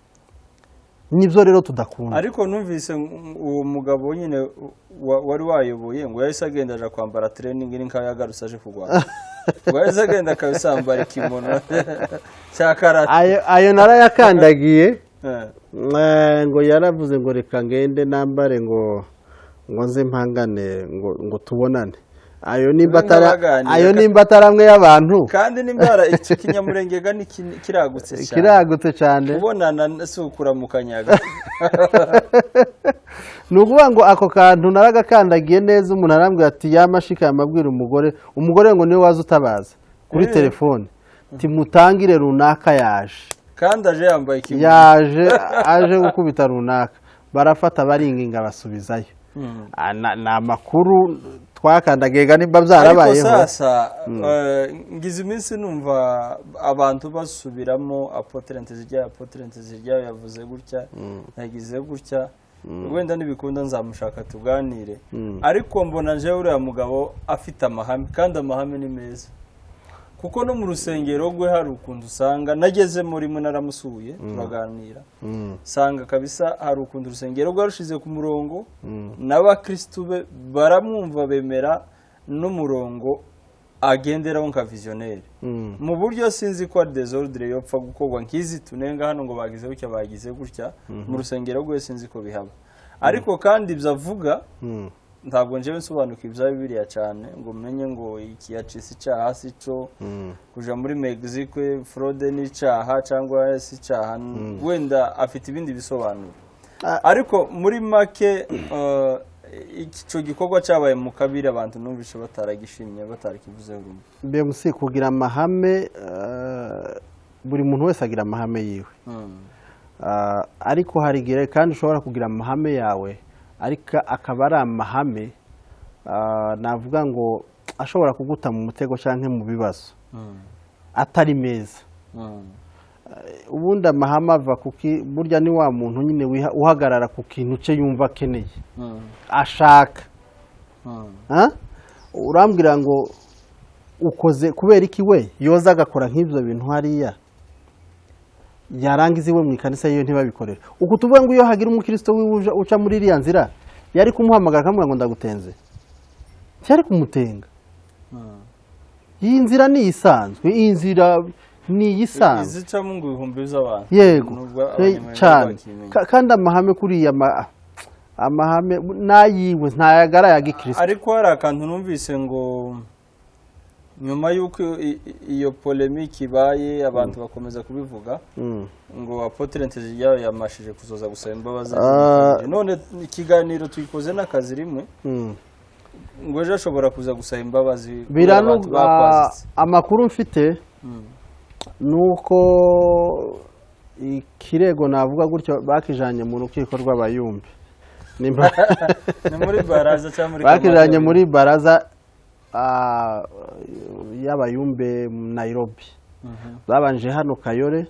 nibyo rero tudakunda. Ariko numvise uwo mugabo nyine wari wayoboye ngo yahise agenda aja kwambara training, ni nkaho yagarutse aje kurwana, ngo yahise agenda akabisambara ikimono cya karate. Ayo narayakandagiye. Ngo yaravuze ngo reka ngende nambare, ngo nze mpangane, ngo tubonane. Ayo nimba atari N'abaganira. Ayo nimba atari amwe y'abantu. Kandi nimbara iki kinyamurengega ni kiragutse cyane. Kiragutse cyane. Kubonana si ukuramukanyaga. Ni ukuvuga ngo ako kantu naragakandagiye neza. Umuntu arambwira ati yamashika yamabwira umugore, umugore ngo niwe waza utabaza kuri telefone, timutangire runaka yaje. Kandi aje yambaye ikimono. Yaje aje gukubita runaka, barafata baringinga basubizayo. Ni amakuru twakandagiye ga nimba Ariko byarabayeho. Sasa ngize iminsi numva abantu basubiramo Apôtre Nteziryayo, Apôtre Nteziryayo yavuze gutya, yagize gutya. Wenda nibikunda nzamushaka tuganire, ariko mbona njewe uriya mugabo afite amahame, kandi amahame ni meza, kuko no mu rusengero rwe hari ukuntu usanga, nagezemo rimwe naramusuye turaganira, sanga kabisa hari ukuntu urusengero rwe rushize ku murongo, n'abakirisitu be baramwumva, bemera n'umurongo. Agenderaho nka visionnaire mu buryo sinzi ko ari désordre yopfa gukorwa nk'izi tunenga hano ngo bagize gutya, bagize gutya mu rusengero rwe, sinzi ko bihaba. Ariko kandi ibyo avuga, ntabwo njyewe nsobanuka ibya Bibiliya cyane ngo menye ngo iki yacise icyaha si cyo, kuja muri Mexique fraude n'icyaha cyangwa si icyaha, wenda afite ibindi bisobanuro. Ariko muri make, icyo gikorwa cyabaye mu kabiri, abantu numvise bataragishimye, batarakivuzeho rumwe. BMC, kugira amahame, buri muntu wese agira amahame yiwe. Ariko hari igihe kandi ushobora kugira amahame yawe, ariko akaba ari amahame, navuga ngo ashobora kuguta mu mutego cyangwa mu bibazo atari meza. Ubundi amahame ava kuki? Burya ni wa muntu nyine uhagarara ku kintu cye yumva akeneye, ashaka. Ha? Urambwira ngo ukoze kubera iki? We yoza agakora nk'ibyo bintu hariya, yarangiza iwe mu ikanisa yiwe ntibabikorere. Uku tuvuga ngo iyo hagira umukristo wiwe uca muri iriya nzira, yari kumuhamagara akamubwira ngo ndagutenze? Ntiyari kumutenga. Iyi nzira ni isanzwe, iyi nzira ni iyisanzwe. Izicamo ngo ibihumbi by'abantu. Yego. Nubwo abanyamurenge Cyane. bakimenya. Kandi amahame kuriya amahame n'ayiwe ntayagara ya gikristo. Ariko hari akantu numvise ngo nyuma y'uko iyo polémique ibaye, abantu bakomeza kubivuga, ngo Apôtre Nteziryayo yamashije kuzoza gusaba imbabazi. None ikiganiro tuyikoze n'akazi rimwe, ngo ejo ashobora kuza gusaba imbabazi kubera abantu bakwazitse. Amakuru mfite ni uko ikirego, navuga gutyo, bakijanye mu rukiko rw'abayumbe. Ni muri baraza cyangwa muri Bakijanye Kamata? muri baraza y'abayumbe mu Nairobi. Babanje hano Kayore,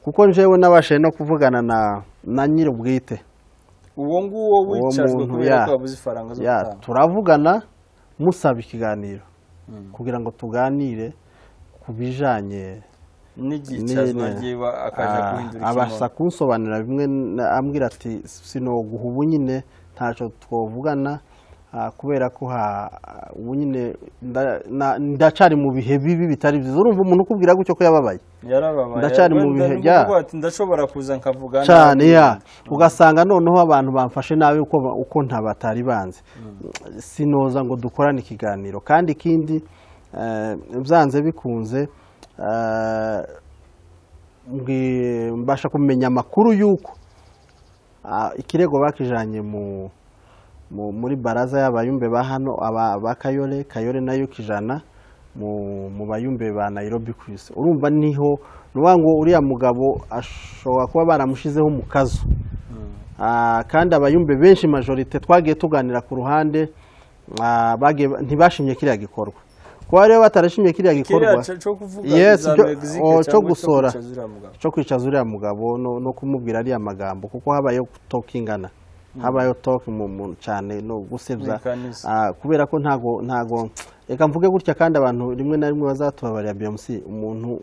kuko njewe nabashije no kuvugana na nyir'ubwite. Uwo nguwo Uwo wicajwe muntu, kubera ya. ko yabuze ifaranga zo Ya, gutanga. Turavugana, musaba ikiganiro kugira ngo tuganire ku bijanye N'igicazwa ryiwe, akaja guhindura abasha ikimono. kunsobanurira bimwe, ambwira ati sinoguha ubu nyine, ntacyo twavugana, kubera ko ubu nyine ndacari mu bihe bibi bitari byiza. Urumva umuntu ukubwira gutyo ko yababaye. Yarababaye. Ndacyari mu Wenda bihe ni ukuvuga ati ndashobora kuza nkavuga cyane. nabi. Ya, ugasanga noneho abantu bamfashe nabi uko ntabatari banze, sinoza ngo dukorane ikiganiro. Kandi ikindi, byanze bikunze, mbasha kumenya amakuru y'uko ikirego bakijanye muri baraza y'abayumbe ba hano ba Kayole. Kayole nayo kijana mu bayumbe ba Nairobi ku isi. Urumva niho nuvuga ngo uriya mugabo ashobora kuba baramushizeho umukazo. Kandi abayumbe benshi, majorité twagiye tuganira ku ruhande, bagiye ntibashimye kiriya gikorwa. Kuba rero batarashimye kiriya Kiriya gikorwa cyo kuvuga Yes, za Mexique oh, cyo cyangwa gusora. kwicaza uriya mugabo. Cyo kwicaza uriya mugabo no kumubwira ariya magambo, kuko habayeho talkingana, habayeho talk mu cyane no gusebya. Mu ikanisa. Kubera ko ntago reka mvuge gutya, kandi abantu rimwe na rimwe bazatubabarira, BMC, umuntu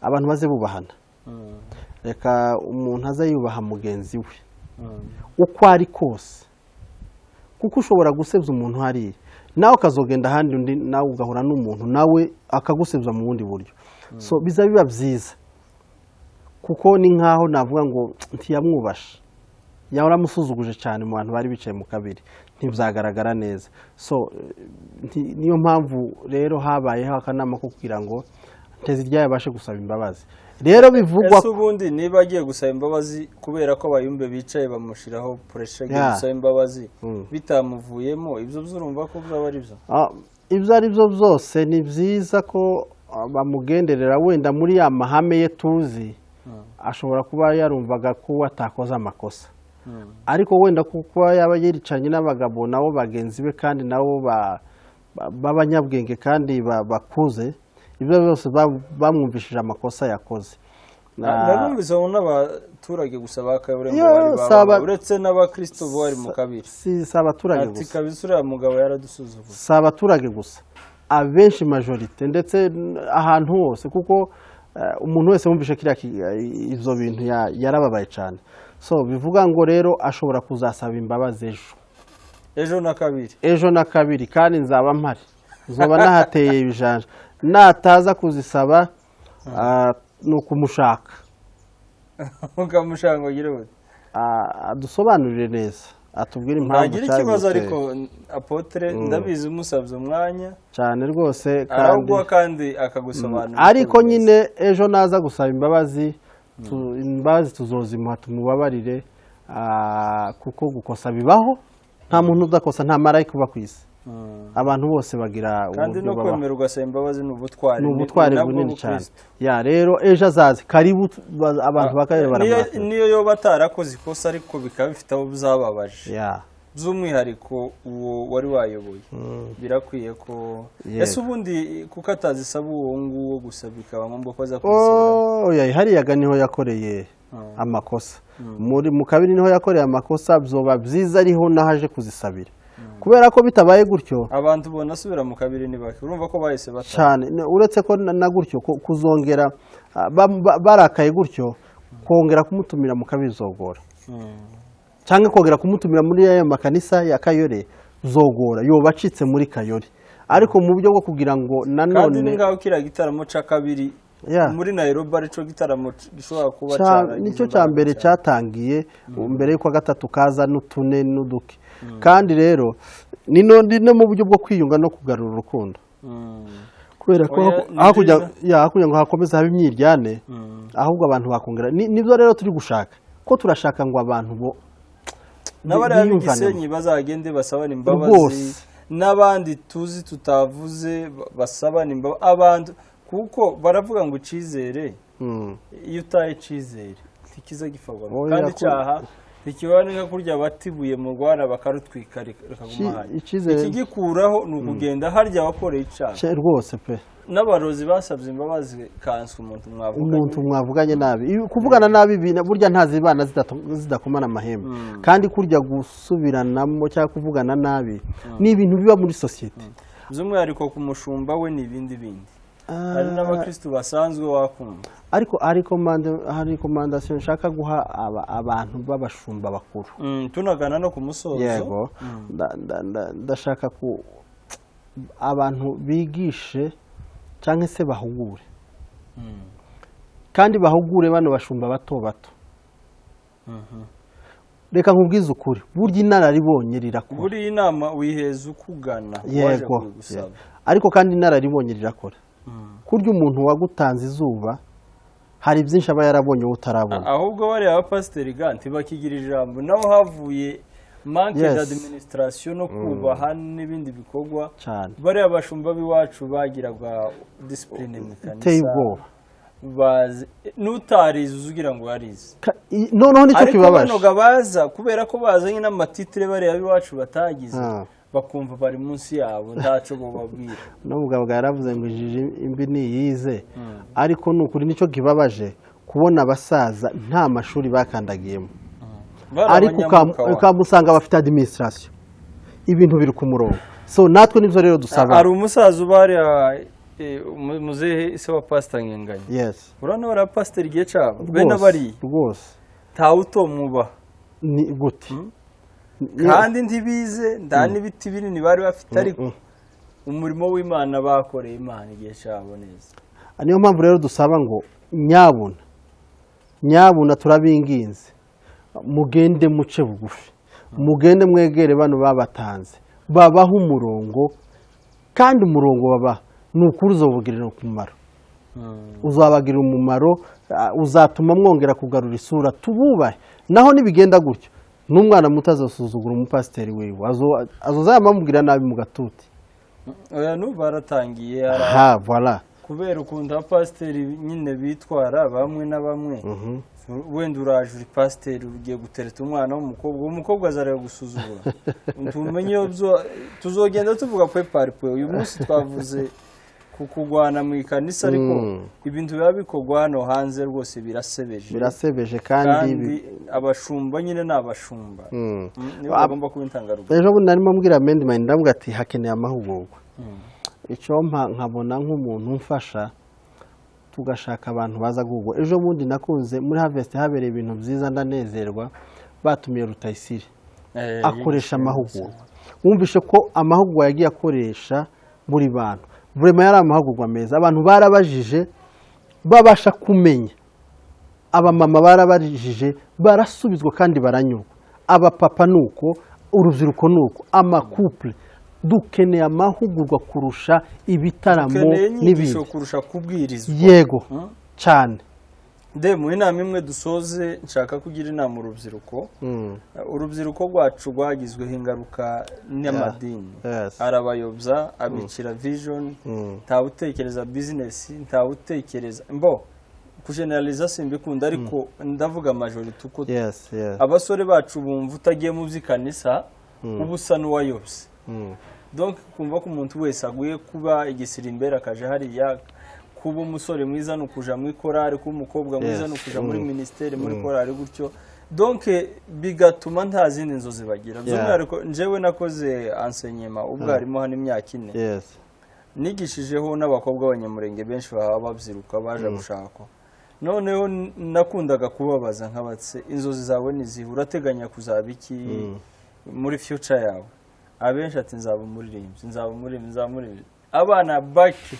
abantu baze bubahana. Reka umuntu aze yubaha mugenzi we uko ari kose, kuko ushobora gusebya umuntu hariya, nawe ukazogenda ahandi, undi nawe ugahura n'umuntu nawe akagusebya mu bundi buryo. So biza biba byiza, kuko ni nkaho navuga ngo ntiyamwubashe, yaramusuzuguje cyane mu bantu bari bicaye mu kabiri, ntibyagaragara neza. So niyo mpamvu rero habayeho akanama ko kugira ngo Nteziryayo abashe gusaba imbabazi. Rero bivugwa Ese ubundi niba agiye gusaba imbabazi kubera ko abayumbe bicaye bamushyiraho pressure, agiye gusaba imbabazi bitamuvuyemo, ibyo byo urumva ko byaba ari byo? Ibyo ari byo byose, ni byiza ko bamugenderera. Wenda muri ya mahame ye tuzi, ashobora kuba yarumvaga ko atakoze amakosa, ariko wenda kuko yaba yiricanye n'abagabo nabo bagenzi be, kandi nabo b'abanyabwenge kandi bakuze, ibyo byose bamwumvishije amakosa yakoze. Narumvise abo n'abaturage gusa ba Kayore ngo Yo, bari uretse n'abakristo bari mu kabiri. Si abaturage Ati gusa. kabisa uriya mugabo yaradusuzuguye. Si abaturage gusa, abenshi majorité, ndetse ahantu hose, kuko umuntu wese wumvishe kiriya ibyo bintu yarababaye cyane. So bivuga ngo rero ashobora kuzasaba imbabazi ejo. Ejo na kabiri. Ejo na kabiri, kandi nzaba mpari. Nzoba nahateye ibijanja. Nataza kuzisaba, ni ukumushaka. Ukamushaka ngo agire gute? Adusobanurire neza, atubwire impamvu Ntagira ikibazo, cyabimuteye. ariko apotre ndabizi umusabye umwanya Cyane rwose, kandi arawuguha kandi akagusobanurira uko ariko bimeze. Nyine ejo naza gusaba imbabazi, imbabazi tuzozimuha, tumubabarire, kuko gukosa bibaho, nta muntu udakosa, nta marayika uba ku isi. Abantu bose bagira Kandi uburyo no babaho. kwemera ugasaba imbabazi ni ubutwari. Ni ubutwari nabwo bunini cyane. bukristo. Ya, rero ejo azaze, karibu, abantu bakabiri Niyo baramwakira. niyo yoba atarakoze ikosa, ariko bikaba bifite abo byababaje, by'umwihariko uwo wari wayoboye, birakwiye ko ese ubundi kuko atazisaba uwo nguwo gusa, bikaba ngombwa ko aza kuzisabira? Oya, hariyaga niho yakoreye amakosa, muri mu kabiri niho yakoreye amakosa. Byoba byiza ariho naho aje kuzisabira, kubera ko bitabaye gutyo Abantu ubona asubira mu kabiri ni bake, urumva ko bahise bata cyane. Uretse ko na gutyo kuzongera, barakaye gutyo, kongera kumutumira mu kabiri zogora, cyangwa kongera kumutumira muri ayo makanisa ya Kayore zogora, yoba acitse muri Kayore. Ariko mu buryo bwo kugira ngo Kandi ni nanone ngaho kiriya gitaramo cya kabiri muri Nairobi aricyo gitaramo gishobora kuba cyaragize Nicyo cya imbaraga mbere cyane. cyatangiye mbere y'uko gatatu kaza n'utune n'uduke. Kandi rero ni no mu buryo bwo kwiyunga no kugarura urukundo, kubera ko Oya, ni aho kugira byiza. ya, aho kugira ngo hakomeze habe imyiryane, ahubwo abantu bakongera. Nibyo rero turi gushaka, ko turashaka ngo abantu bo N'abariya biyumvanemo. b'Igisenyi bazagende basabane imbabazi, n'abandi tuzi tutavuze basabane imbabazi abantu, kuko baravuga ngo icyizere, iyo utaye icyizere ntikiza gifagarwa. Oya, Kandi icyaha ntikiba ni nka kurya batibuye mu rwara bakarutwika rikaguma hariya. Ikigikuraho ni ukugenda harya wakoreye icyaha. Rwose pe. N'abarozi basabye imbabazi, kanswe umuntu mwavuganye. Umuntu mwavuganye nabi. Kuvugana nabi burya ntazibana zidakomana amahembe. Kandi kurya gusubiranamo cyangwa kuvugana nabi ni ibintu biba muri sosiyete. By'umwihariko ku mushumba we ni ibindi bindi, hari n'abakristu basanzwe wakumva. Ariko hari recommandation nshaka guha abantu b'abashumba bakuru. Tunagana no ku musozo. Yego. Ndashaka ku abantu bigishe cyangwa se bahugure, kandi bahugure bano bashumba bato bato. Reka nkubwize ukuri, burya inararibonye rirakora. Buriya inama wiheza ukugana waje kuyigusaba. Yego. Ariko kandi inararibonye rirakora. Kurya umuntu wagutanze izuba hari byinshi aba yarabonye wowe utarabona. Ahubwo bariya abapasiteri ga ntibakigira ijambo, naho havuye manque d'administration no kubaha n'ibindi bikorwa. Cyane. Bariya bashumba b'iwacu bagiraga discipline mu Iteye ikanisa, ubwoba. bazi n'utarize uzi ugira ngo yarize. Noneho nicyo Ariko kibabaje. bano ga baza kubera ko bazanye n'amatitire bariya b'iwacu batagize, bakumva bari munsi yabo, ntaco bobabwira. N'umugabo yaravuze ngo injiji imbi niyize, ariko ni ukuri nicyo kibabaje, kubona abasaza nta mashuri bakandagiyemo, Bari ariko abanyamwuka wa. ukamusanga bafite administration, ibintu biri ku murongo. So natwe nibyo rero dusaba. Hari umusaza uba hariya, muzehe ise wa pasita Ngenganye. Urabona bariya pasiteri igihe cyabo bene bariya ntawe utomwubaha. Ni gute? Kandi ntibize, nta n'ibiti binini bari bafite, ariko umurimo w'Imana bakoreye Imana igihe cyabo neza. Niyo mpamvu rero dusaba ngo nyabuna nyabuna, turabinginze, mugende muce bugufi, mugende mwegere bano babatanze, babaha umurongo. Kandi umurongo babaha ni ukuri uzabugirira umumaro, uzabagirira umumaro, uzatuma mwongera kugarura isura, tububahe. Naho nibigenda gutyo, n'umwana muto azasuzugura umupasiteri wiwe, azoza yamamubwira nabi mu gatuti. Oya, n'ubu baratangiye Ha, voilà. kubera ukuntu abapasiteri nyine bitwara bamwe na bamwe. Wenda uraje uri pasiteri, ugiye gutereta umwana w'umukobwa, uwo mukobwa azareba gusuzugura. Tumenye iyo tuzogenda tuvuga point par point. Uyu munsi twavuze ku kurwana mu ikanisa, ariko ibintu biba bikorwa hano hanze rwose birasebeje. Birasebeje kandi Kandi abashumba nyine ni abashumba. Nibo bagomba kuba intangarugero. Ejo bundi narimo mbwira Mendimani, ndavuga ati hakeneye amahugurwa. Icyo mpa nkabona nk'umuntu umfasha, tugashaka abantu baza guhugura. Ejo bundi nakunze muri Harvest habereye ibintu byiza, ndanezerwa, batumiye Rutayisire akoresha amahugurwa. Wumvishe ko amahugurwa yagiye akoresha Buri bantu vraiment yari amahugurwa meza. Abantu barabajije, babasha kumenya. Abamama barabajije, barasubizwa kandi baranyurwa. Abapapa ni uko, urubyiruko ni uko, ama couple. Dukeneye amahugurwa kurusha ibitaramo Dukeneye inyigisho n'ibindi. kurusha kubwirizwa. Yego, cyane. De mu inama imwe dusoze, nshaka kugira inama urubyiruko. Urubyiruko rwacu rwagizweho ingaruka n'amadini, arabayobya, abicira vision. Ntawe utekereza business, ntawe utekereza mbo kujeneraliza, simbikunda, ariko ndavuga majorité uko abasore bacu bumva utagiye mu by'ikanisa uba usa n'uwayobye. Donc kumva ko umuntu wese aguye kuba igisirimbere akaja hariya, kuba umusore mwiza ni ukuja muri korari, kuba umukobwa mwiza ni ukuja muri minisiteri, muri korari gutyo. Donc bigatuma nta zindi nzozi bagira. By'umwihariko njyewe nakoze enseignement, ubwarimu hano imyaka 4. Nigishijeho n'abakobwa b'Abanyamurenge benshi baba babyiruka baje gushakwa. Noneho nakundaga kubabaza nkabatse: "Inzozi zawe ni izihe? Urateganya kuzaba iki muri future yawe?" Abenshi ati: "Nzaba umuririmbyi, nzaba umuririmbyi, nzaba umuririmbyi." Abana bake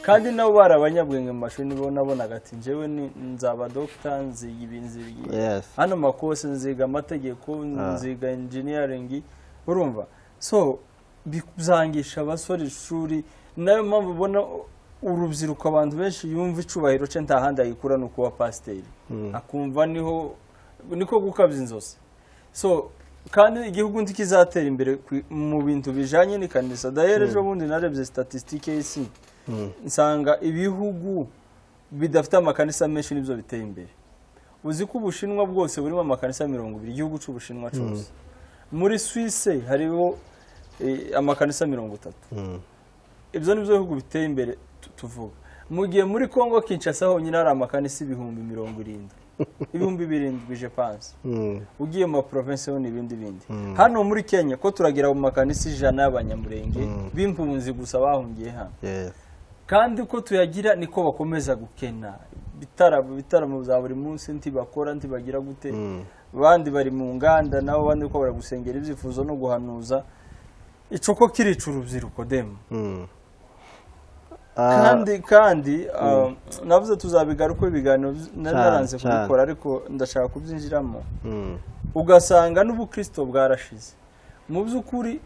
kandi nabo bari abanyabwenge mu mashuri, nibo nabonaga ati: "Njyewe nzaba doctor, nziga ibi, nziga ibi." Hano makose nziga amategeko, nziga engineering. Urumva, so bizangisha abasore ishuri. Nayo mpamvu ubona urubyiruko, abantu benshi yumva icubahiro cye nta handi ayikura ni ukuba pasiteri, akumva niho niko gukabya inzozi. So kandi igihugu ntikizatera imbere mu bintu bijanye n'ikanisa. D'ailleurs ejo bundi narebye statistique y'isi, nsanga ibihugu bidafite amakanisa menshi nibyo biteye imbere. Uzi ko Ubushinwa bwose burimo amakanisa 20, igihugu cy'Ubushinwa cyose? Muri Suisse hariho amakanisa 30. Ibyo ni byo bihugu biteye imbere tuvuga, mu gihe muri Congo Kinshasa honyine hari amakanisa 70,000, 7000 je pense. Ugiye mu ma province ho n'ibindi bindi. Hano muri Kenya ko turagira mu makanisa 100 y'Abanyamurenge b'impunzi gusa bahungiye hano. Kandi uko tuyagira niko bakomeza gukena. Ibitaramo bya buri munsi ntibakora, ntibagira gute. Abandi bari mu nganda, nabo abandi ko bari gusengera ibyifuzo no guhanuza. Ico ko kirica urubyiruko demu. Kandi navuze tuzabigaruka ibiganiro nari naranze kubikora, ariko ndashaka kubyinjiramo. Ugasanga n'ubukristo bwarashize. Mu by'ukuri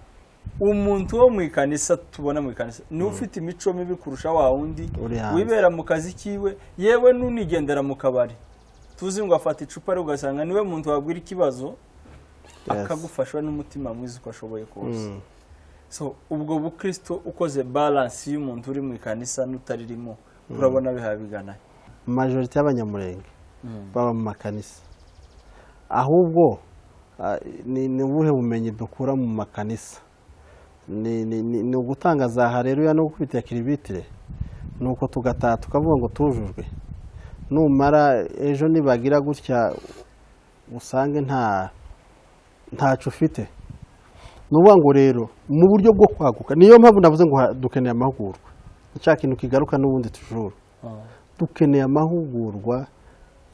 umuntu wo mu ikanisa tubona mu ikanisa niwe ufite imico mibi kurusha wa wundi Uri hanze. wibera mu kazi kiwe, yewe n'unigendera mu kabari tuzi ngo afata icupa, ariko ugasanga niwe muntu wabwira ikibazo akagufasha n'umutima mwiza uko ashoboye kose. So ubwo bukristo ukoze balance y'umuntu uri mu ikanisa n'utaririmo, urabona bihaye bigana. Majorité y'Abanyamurenge baba mu makanisa. Ahubwo ni ubuhe bumenyi dukura mu makanisa? Ni ugutanga za hareruya no gukubita kiribitire, nuko tugataha tukavuga ngo tujujwe. Numara ejo nibagira gutya usange ntaco ufite. Ni ukuvuga ngo rero mu buryo bwo kwaguka, niyo mpamvu navuze ngo dukeneye amahugurwa. Ni cya kintu kigaruka n'ubundi tujuru. Dukeneye amahugurwa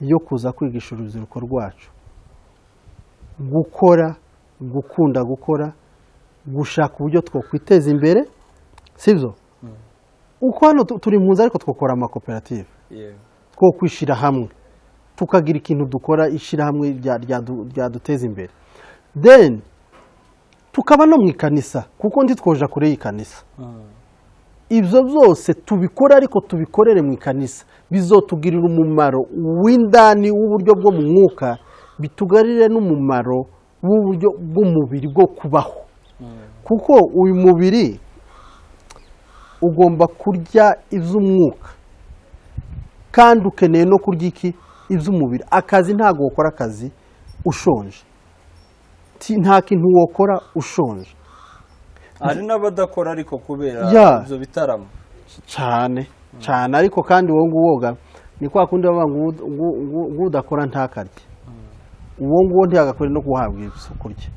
yo kuza kwigisha urubyiruko rwacu gukora, gukunda gukora, gushaka uburyo twakwiteza imbere, sibyo? Uko hano turi impunzi, ariko twakora amakoperative, two kwishyira hamwe tukagira ikintu dukora, ishyirahamwe ryaduteza imbere, then tukaba no mu ikanisa, kuko ntitwoja kure y'ikanisa. Ibyo byose tubikore, ariko tubikorere mu ikanisa. Bizotugirira umumaro w'indani w'uburyo bwo mu mwuka, bitugarire n'umumaro w'uburyo bw'umubiri bwo kubaho, kuko uyu mubiri ugomba kurya iby'umwuka kandi ukeneye no kurya iki? Iby'umubiri. Akazi, ntabwo ukora akazi ushonje. Nta kintu wokora ushonje. Hari n'abadakora ariko kubera ibyo bitaramo. Cyane cyane. Ariko kandi wowe nguwoga ni kwa kundi bavuga ngo udakora ntakarye. Uwo nguwo ntiyagakwiye no guhabwa ibyo kurya.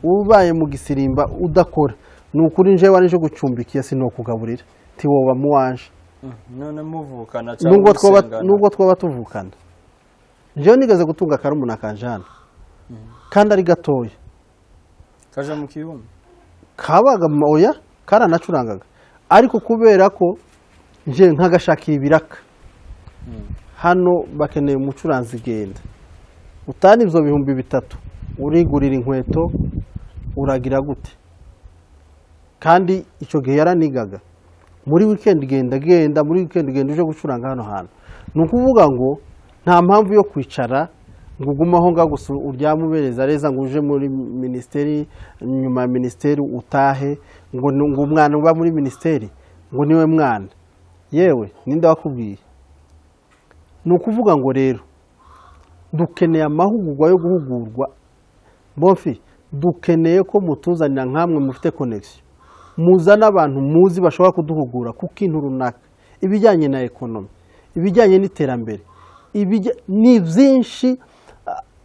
Ubaye mu gisirimba udakora, ni ukuri njewe wari nje gucumbikiye sinokugaburira, ntiwoba muwanje. None muvukana Nubwo cyangwa twaba musengana? Nubwo twaba tuvukana. Njyewe nigeze gutunga akarumuna kanje hano kandi ari gatoya. Kaja mu kibumbi. Kabaga oya, karanacurangaga. Ariko kubera ko nje nkagashakira ibiraka hano, bakeneye umucuranzi, genda utana ibyo 3000, urigurira inkweto, uragira gute? Kandi icyo gihe yaranigaga muri weekend, genda, genda muri weekend, genda uje gucuranga hano hantu. Ni ukuvuga ngo nta mpamvu yo kwicara ngo ugume aho ngaho gusa, uryame ubereza reza, ngo uje muri minisiteri, nyuma ya minisiteri utahe, ngo umwana uba muri minisiteri ngo niwe mwana. Yewe, ninde wakubwiye? Ni ukuvuga ngo rero dukeneye amahugurwa yo guhugurwa. Bofi, dukeneye ko mutuzanira nkamwe mufite connection, muzane abantu muzi bashobora kuduhugura ku kintu runaka, ibijyanye na economy, ibijyanye n'iterambere, ni byinshi.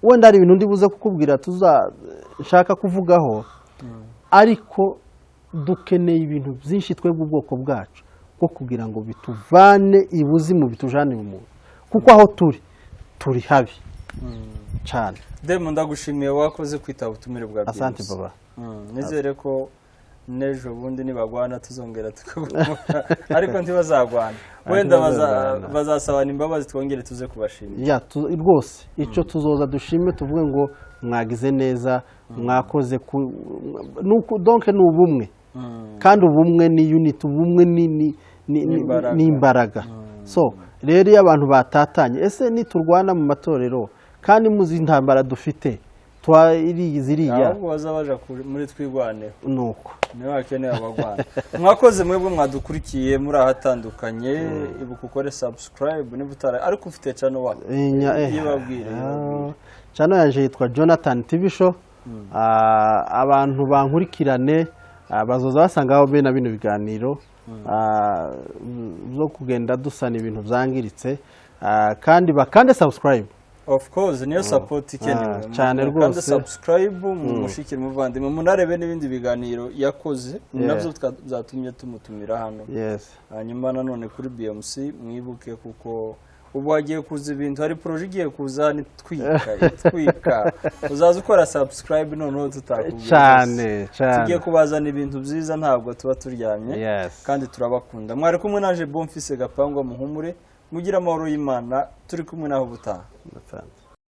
Wenda hari ibintu ndi buze kukubwira tuza nshaka kuvugaho, ariko dukeneye ibintu byinshi twebwe ubwoko bwacu bwo kugira ngo bituvane ibuzimu, bitujane umuntu, kuko aho turi turi habi cyane. Demu, ndagushimiye, wakoze kwitaba ubutumire bwa Asante BMC. baba. Nizere ko n'ejo bundi nibagwana tuzongera tukabona, ariko ntibazagwana wenda, Ntibazagwana. Bazasabana imbabazi, twongere tuze kubashimira. Ya, rwose icyo tuzoza dushime, tuvuge ngo mwagize neza, mwakoze donc ni ubumwe, kandi ubumwe ni unity, ubumwe N'imbaraga. Ni imbaraga. So rero iyo abantu batatanye, ese niturwana mu matorero kandi muzi intambara dufite ziriya? Ahubwo baza baja muri Twirwaneho. Nuko. Niba bakeneye abagwana. Mwakoze mwebwe mwadukurikiye muri ahatandukanye. Ibuka ukore subscribe niba utara, ariko ufite channel wa Yibabwire. Yibabwire, yibabwire. Channel yanje yitwa Jonathan TV Show. Abantu bankurikirane, bazoza basangaho bene bino biganiro byo kugenda dusana ibintu byangiritse, kandi bakande subscribe. Of course, niyo support ikenewe. Cyane Kandi rwose. subscribe, mumushyikire umuvandimwe, munarebe n'ibindi biganiro yakoze, ni nabyo byatumye tumutumira hano. Hanyuma nanone kuri BMC mwibuke, kuko ubu hagiye kuza ibintu, hari projet igiye kuza hano itwika, itwika. Uzaza ukora subscribe noneho tutakubwira. Cyane cyane. Tugiye kubazana ibintu byiza, ntabwo tuba turyamye. Kandi turabakunda. Mwari kumwe naje Bonfise Gapangwa. Muhumure, mugire amahoro y'Imana. Turi kumwe naho ubutaha. Asante.